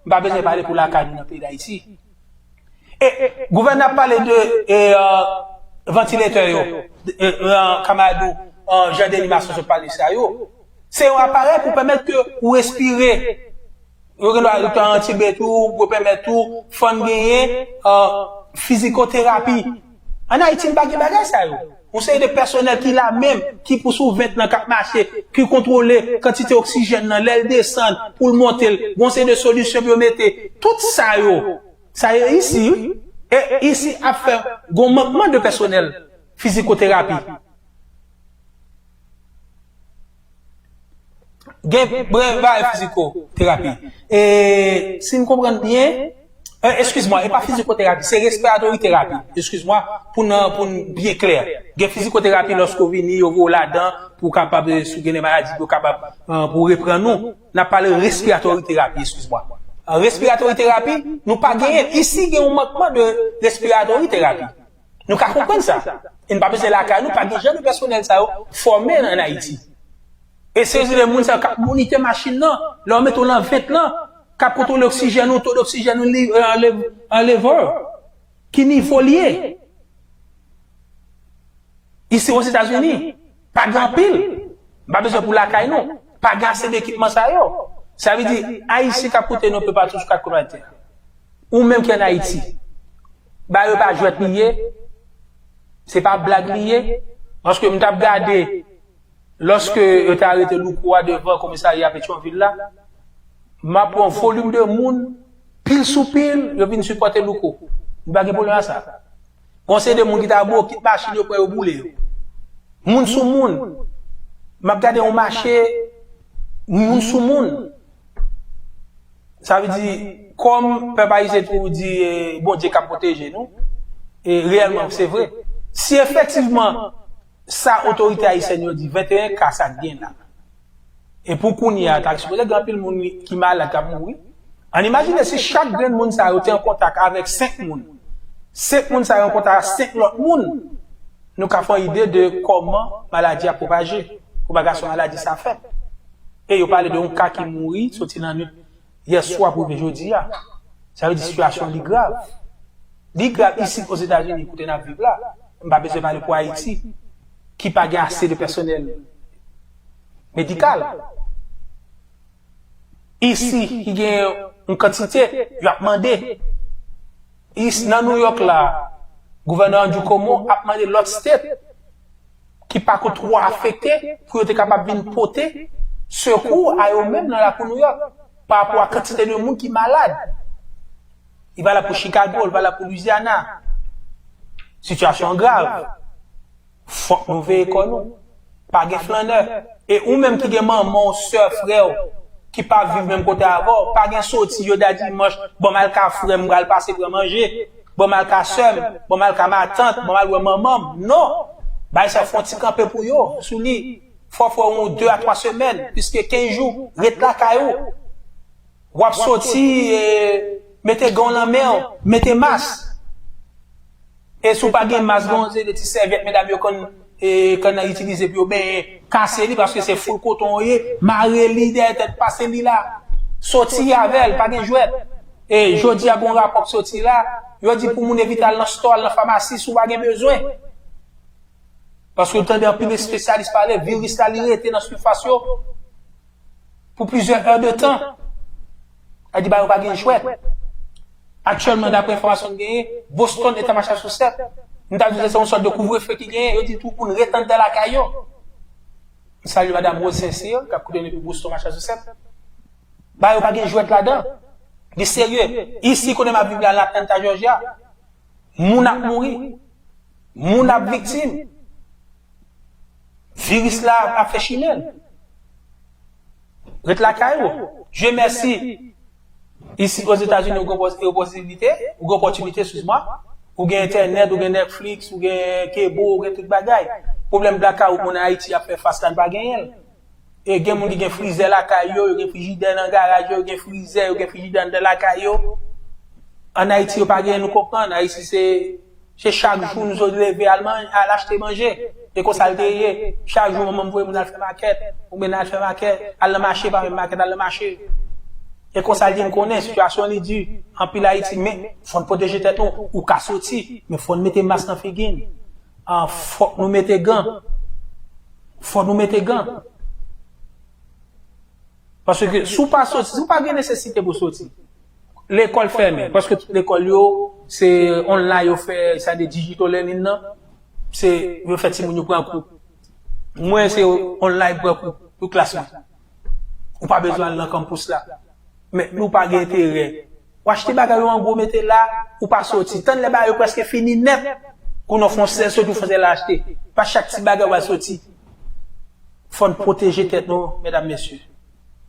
M pa bezwen pale pou lakay nou nan peyi Dayiti. E gouvènè ap pale de, e, e, vantilatè yo. E, e, kamarad ou, e, Jean Denis Masson sot pale sa yo. Se yon aparèy pou pèmèt ke ou respire. Yo gen dwa yo antibet ou, pou pèmèt ou fann genyen, e, fizikoterapi. Ann Ayiti, n pa gen bagay sa yo. Yon seri de pèsonèl ki la menm, ki pou sou vent lan k ap mache, ki kontwole kantite oksijèn nan, lè l desann, pou l monte l, gon seri de solisyon pou yo mete. Tout sa yo, sa yo isi, wi. E isi ap fè gon mankman de pèsonèl fizikoterapi. Gen bagay fizikoterapi. E si n konprann byen, e, eskiz mwa, e pa fizikoterapi, se respiratory therapy. Eskiz mwa, pou n, pou n byen klè. Gen fizikoterapi lòske w vini, yo voye w ladan pou w kapab, e, si w gen de maladi, pou yo kapab, e, pou reprann ou. N ap pale respiratory therapy, eskiz mwa. E, respiratory therapy, nou pa genyen. Isi, gen yon mankman de respiratory therapy. Nou ka konprann sa. E n pa bezwen lakay nou, pa gen jan de pèsonèl sa yo fòme ann Ayiti. E se de moun sa yo k ap monite machin nan, lè w mete w nan vent lan, k ap kontwole oksijèn ou, to doksijèn ou, li, euh, enlè-, enlèvè, ki nivo l ye. Isi Ozetazini, pa gen anpil. M pa bezwen pou lakay nou. Pa gen ase de ekipman sa yo. Sa vle di, Ayisyen k ap koute nou, pèp a, tout sou kat kote. Ou menm ki ann Ayiti, ba yo pa jwèt li ye, se pa blag li ye. Paske m t ap gade, lòske yo te arete Louko a devan komisarya Petyonvil la, m ap wè yon volim de moun, pil sou pil, yo vin sipòte Louko. Nou pa gen pwoblèm a sa. Gon seri de moun ki ta bokit machin yo, pran yo boule yo. Moun sou moun. M ap gade yon mache, moun sou moun. Sa vle di, kòm pèp ayisyen toujou di, eh, Bondye k ap pwoteje nou, e reyèlman, se vre. Si efektivman, sa otorite ayisyèn yo di, venteyen ka sa k gen la. E pou kounye a, ta sipoze gen anpil moun ki malad k ap mouri. Ann imajine si chak grenn moun sa yo te an kontak avèk senk moun. Senk moun sa yo an kontak ak senk lòt moun. Nou ka fè yon ide de kòman maladi a pwopaje. Pwopajasyon maladi sa fèt. E yo pale de yon ka ki mouri, soti nan nwit yè swa pou rive jodi a. Sa vle di sitiyasyon li grav. Li grav isi Ozetazini, kote n ap viv la. M pa bezwen pale pou Ayiti, ki pa gen ase de pèsonèl medikal. Isi, ki gen yon kantite, y ap mande. Isi, nan New York la, gouvènè Andrew Cuomo ap mande lòt state ki pa ko twò afekte pou yo te kapab vin pote sekou a yo menm nan lakou New York pa rapò a kantite de moun ki malad. Li valab pou Chicago, li valab pou Louisiana. Sitiyasyon an grav. Fòk nou veye kò nou. Pa gen flannè. E ou menm ki gen manman w, sè, frè w, ki pa viv menm kote avè w, pa gen soti, yo di a dimanch, ban m al ka frè m, m pral pase pran manje, ban m al ka sè m, ban m al ka matant, ban m al wè manman m. Non! Bagay sa fè yon ti kanpe pou yo, sou li. Fò fè yon de a twa semèn, piske kenz jou, ret lakay ou. W ap soti, e, mete gan w nan men w, mete mas. E si w pa gen mas, gen yon seri de ti sèvyèt medam yo konn, e, konn itilize pou yo benyen, kase li, paske se foul koton w ye, mare li dèyè tèt, pase li la. Soti avè l, pa gen jwèt. E jodi a, gen yon rapò k soti la, yo di pou moun evite al nan stò, al nan famasi, si w pa gen bezwen. Paske w tande anpil espesyalis pale, viris la, li rete nan sifas yo pou plizyè è de tan. Sa di, ba yo pa gen jwèt. Aktyèlman, daprè enfòmasyon n genyen, Boston, Eta Massachusetts, m ta di se yon sòt de kouvrefe ki genyen, yo di tout moun ret anndan lakay yo. M salye madanm Rose Saint-Cyr, k ap koute n depi Boston, Massachusetts. Ba yo pa gen jwèt ladan. Li serye. Isi, kote m ap viv la, nan Atlanta, Georgia, moun ap mouri. Moun ap viktim. Viris la ap fè chimen l. Ret lakay ou. Dieu merci. Isi Ozetazini, ou gen pos-, posibilite, ou gen opòtinite, eskize mwa. Ou gen entènèt, ou gen Netflix, ou gen cable, ou gen tout bagay. Pwoblèm blackout moun Ayiti ap fè fas la, n pa genyen l. E gen moun ki gen frizè lakay yo, yo gen frijidè nan garaj yo, yo gen frizè, yo gen frijidè anndan lakay yo. Ann Ayiti, yo pa genyen, nou konprann. Ayiti, se, se chak jou nou sot leve, al man-, al achte manje. E konsa l te ye. Chak jou, manman m voye moun al fè makèt. Oubyen al fè makèt, al nan mache, pa menm makèt, al nan mache. E konsa l ye, n konnen, sitiyasyon li di. Anpil Ayiti, men, fò n pwoteje tèt nou. Ou ka soti, men fò n mete mas nan figi n. Ah, fòk nou mete gan. Fòk nou mete gan. Paske si w pa soti, si w pa gen nesesite pou soti, lekòl fèmen, paske tout lekòl yo, se online yo fè, sa de digital learning nan, se, yo fè timoun yo pran kou. Mwen, se online pran kou, tout klas mwen. Ou pa bezwen al nan kanpous la. Men, nou pa gen enterè. Ou achte bagay yo an gwo, mete la, ou pa soti. Tann lè bagay yo prèske fini nèt, pou nou fè yon sèl soti, ou fè yon sèl achte. Pa chak ti bagay w al soti. Fò n pwoteje tèt nou, medam, mesye.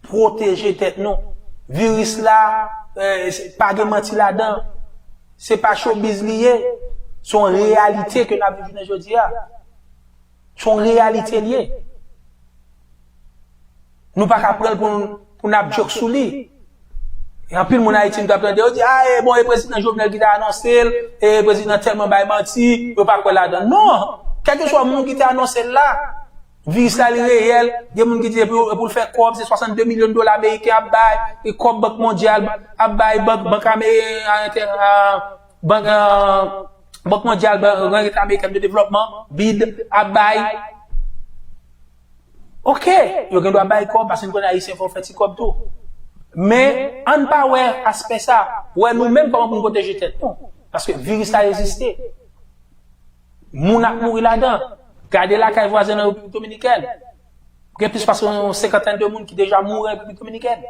Pwoteje tèt nou. Viris la, eh, se, pa gen manti ladan. Se pa showbiz li ye. Se yon reyalite ke n ap viv jounen jodi a. Se yon reyalite li ye. Nou pa ka pran l pou n, pou n ap joke sou li. E anpil moun Ayiti m t ap tande, yo di, a, e bon, e prezidan Jovenel ki te anonse l, e prezidan tèlman bay manti, yo pa kwè ladan. Non! Kèlkeswa moun ki te anonse l la, viris la li reyèl, gen moun ki di e pou, e pou l fè kòb, se swasannde milyon dola ameriken ap bay, e kòb Bank Mondyal ap bay, Bank, Bank Ame-, a, entè-, a, Bank, a, Bank Mondyal, Bank, Bank Amerikèn de Devlòpman, bid, ap bay. Oke, yo gen dwa bay kòb, paske nou konnen Ayisyen fò fè ti kòb tou. Men, ann pa wè aspè sa, wè nou menm kòman pou n pwoteje tèt nou. Paske viris la egziste. Moun ap mouri ladan. Gade lakay vwazen nan Repiblik Dominikèn. Gen plis pase yon senkantèn de moun ki deja mouri an Repiblik Dominikèn.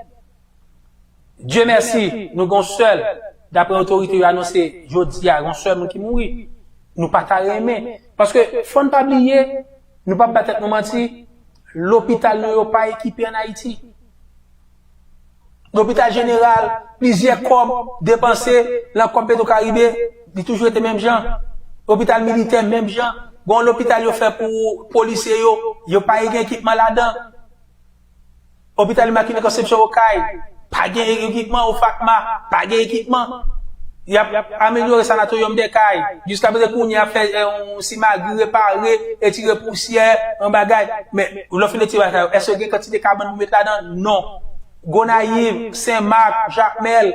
Dye mèsi, nou gen yon sèl, daprè otorite yo anonse jodi a, gen yon sèl moun ki mouri. Nou pa ta renmen. Paske, fò n pa bliye, nou p ap ba tèt nou manti, lopital nou yo pa ekipe ann Ayiti. Lopital jeneral, plizyè kòb depanse nan kòb Petro Caribe, li toujou rete menm jan. Lopital militè, menm jan. Gen yon lopital yo fè pou polisye yo, yo pa gen ekipman ladan. Lopital Immaculée Conception Okay, pa gen ekipman. Ofakma, pa gen ekipman. Y ap amelyore Sanatorium des Cayes. Jiskaprezan kounye a ap fè, eh, yon simagri, repare, etire pousyè, yon bagay. Men, lè w fin etire bagay sa yo, èske gen kantite kabann pou met ladan? Non. Gonayiv, Senmak, Jakmèl,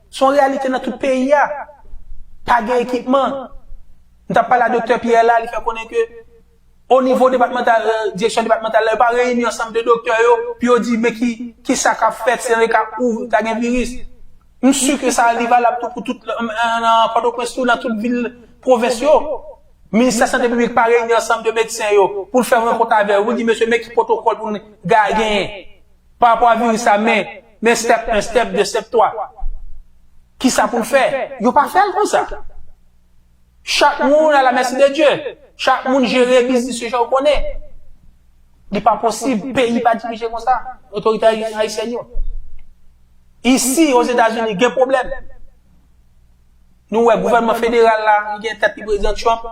se yon reyalite nan tout peyi a. Pa gen ekipman. M t ap pale a Doktè Pierre la, li fè konnen ke o nivo depatmantal, eh, direksyon depatmantal la, yo pa reyini ansanm de doktè yo, pou yo di, men ki, ki sa k ap fèt, se nan ka ou ta gen viris. M si ke sa li valab tou pou tout, eh, nan Pòtoprens tou, nan tout vil pwovens yo. Ministè Sante Piblik pa reyini ansanm de medsen yo, pou l fè rankont avè yo, pou l di, mesye, men ki pwotokòl pou n ga-, genyen pa rapò a viris sa, men, men step en, step de, step twa. Ki sa pou l fè? Yo pa fè l konsa. Chak moun à la merci de Dieu. Chak moun jere biznis yo jan yo konnen. Li pa posib, peyi pa dirije konsa. Otorite ayi-, ayisyèn yo. Isi, Ozetazini, gen pwoblèm. Nou wè, gouvènman federal la, li gen tèt li prezidan Trump.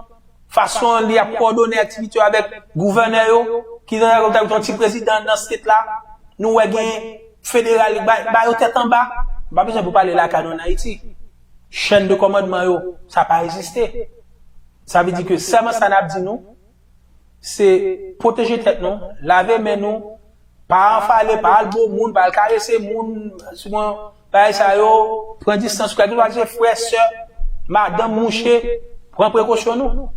Fason li ap kowòdone aktivite yo avèk gouvènè yo, ki nan yon ti prezidan nan state la. Nou wè gen federal, li ba, ba yo tèt anba. M pa bezwen pou pale lakay nou ann Ayiti. Chèn de kòmandman yo, sa pa egziste. Sa vle di ke sèlman sa n ap di nou, se pwoteje tèt nou, lave men nou, pa anfale, pa al bo moun, pa al karese moun, souvan bagay sa yo, pran distans, kèlkeswa se frè, sè, madanm, mouche, pran prekosyon nou.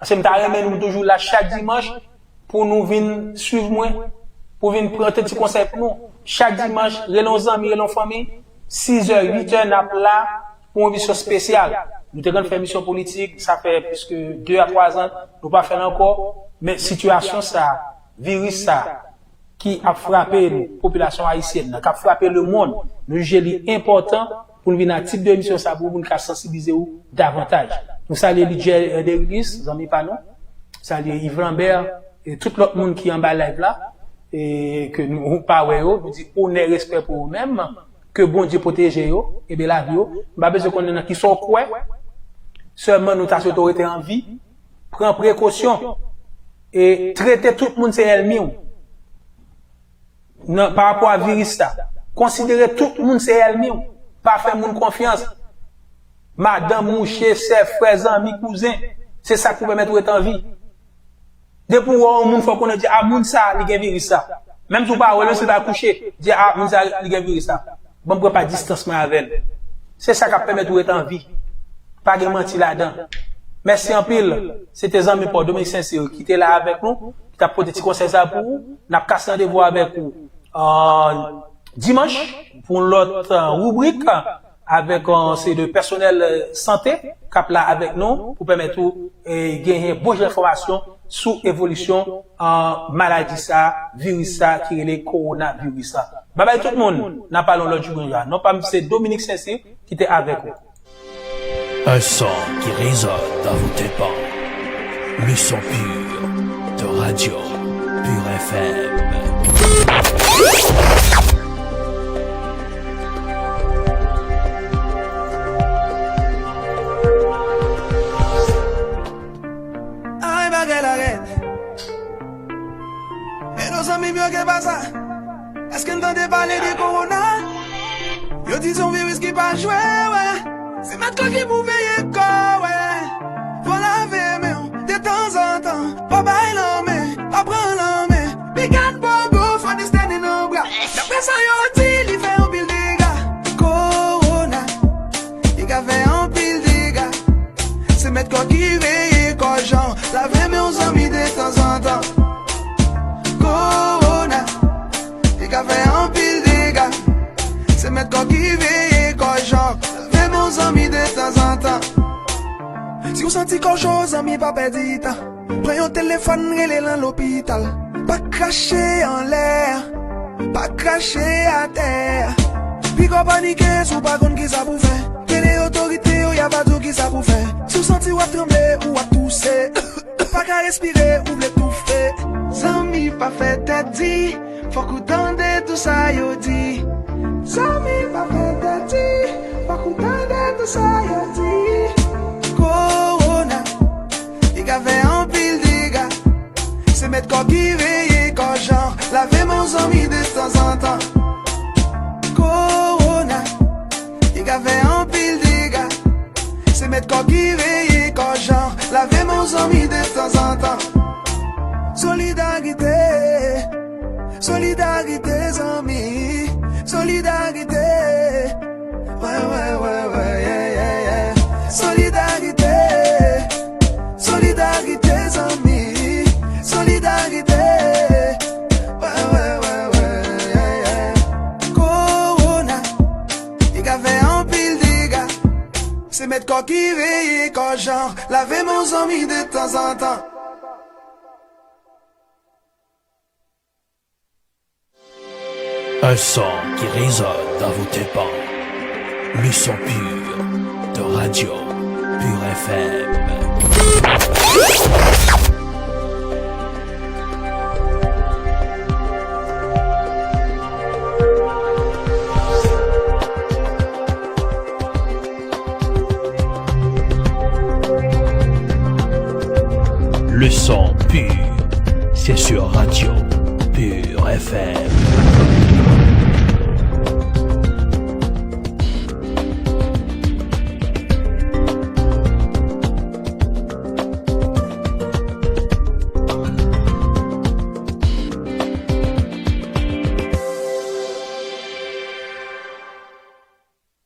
Paske m ta renmen nou toujou la chak dimanch, pou nou vin swiv mwen, pou vin pran ti konsèy pou nou. Chak dimanch, rele yon zanmi, rele yon fanmi, sis è, uit è, n ap la pou yon emisyon espesyal. Nou te konn fè emisyon politik, sa fè plis ke de a twa zan, nou pa fè l ankò, men sitiyasyon sa, viris sa, ki ap frape nou, popilasyon ayisyèn nan, k ap frape lemonn, nou jije li enpòtan pou n vin a tit de emisyon sa pou nou ka sansibilize w davantaj. Nou salye Lidjè Derilis, zanmi pa nou, salye Yves Lambert, e tout lòt moun ki anba live la, e ke nou pa wè yo, nou di onè, respè pou yo menm, ke Bondye pwoteje yo, e ben lavi yo. M pa bezwen konnen nan kisa w kwè, sèlman nou ta swete w rete an vi, pran prekosyon, e trete tout moun se ènmi w. Nan, pa rapò a viris sa. Konsidere tout moun se ènmi w. Pa fè moun konfyans. Madanm, mouche, sè, frè, zanmi, kouzen. Se sa k pou pèmèt ou ret an vi. Depi w wè yon moun, fò w konnen di, a, moun sa, li gen viris sa. Menm si w pa wè l, menm si l pa kouche, di, a, moun sa, li gen viris sa. Ban m pran pa distans mwen avè l. Se sa k ap pèmèt ou ret an vi. Pa gen manti ladan. Mèsi anpil. Se te zanmi pa w Dominique Saint-Cyr ki te la avèk nou, ki t ap pote ti konsèy sa pou ou. N ap kase randevou avèk ou, euh, dimanch pou yon lòt, euh, ribrik avèk, euh, se de pèsonèl, euh, sante k ap la avèk nou pou pèmèt ou, eh, genyen bon jan enfòmasyon sou evolisyon, euh, maladi sa, viris sa ki rele kowonaviris sa. Babay tout moun, n ap pale yon lòt jou kounye a. Non pa m se Dominique Saint-Cyr ki te avèk ou. Un son qui résonne dans vos tympans. Le son pur de Radio Pure F M. Ay, bagay la rèd. Hello zanmi m yo, ke pasa? Èske n tande pale de kowona? Yo Di se yon viris ki pa jwe, wè. Se mèt kò ki pou veye kò, wè. Fò lave men w detanzantan. Pa bay lanmen, pa pran lanmen. Pikan bobo, fò desten nan bra. Daprè sa yo di, li fè anpil dega. Kowona, li ka fè anpil dega. Se mèt kò ki veye kò jan. Lave men w zanmi detanzantan. Kowona, li ka fè anpil dega. Se mèt kò ki veye kò jan. Lave men w zanmi detanzantan. Si w santi kò w cho, zanmi, pa pèdi tan. Pran yon telefòn, rele nan lopital. Pa krache anlè, pa krache atè. Piga w panike si w pa konn kisa pou fè. Rele otorite yo, y a va di w kisa pou fè. Si w santi w ap tranble, ou ap touse, ou pa ka respire, ou vle toufe. Zanmi, pa fè tèt di, fòk ou tande tou sa yo di. Zanmi, pa fè tèt di, fòk ou tande tou sa yo di. Kowona, li ka fè anpil dega. Se mèt kò ki veye kò jan. Lave men w zanmi detanzantan. Kowona, li ka fè anpil dega. Se mèt kò ki veye kò jan. Lave men w zanmi detanzantan. Solidarite, solidarite zanmi, solidarite. Wè, wè, wè, wè, yeah, yeah, yeah. Solidarite, solidarite zanmi, solidarite. Wè, wè, wè, wè, yeah, yeah. Kowona, li ka fè anpil dega. Se mèt kò ki veye kò jan. Lave men w zanmi detanzantan. Un son qui résonne dans vos tympans. Le son pur de Radio Pure F M. Le son pur, c'est sur Radio Pure F M.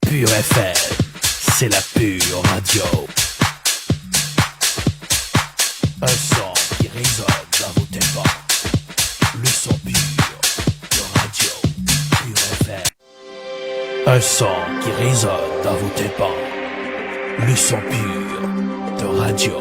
Pure F M, c'est la pure radio. Un son qui résonne dans vos tympans. Le son pur de Radio Pure F M. Un son qui résonne dans vos tympans. Le son pur de Radio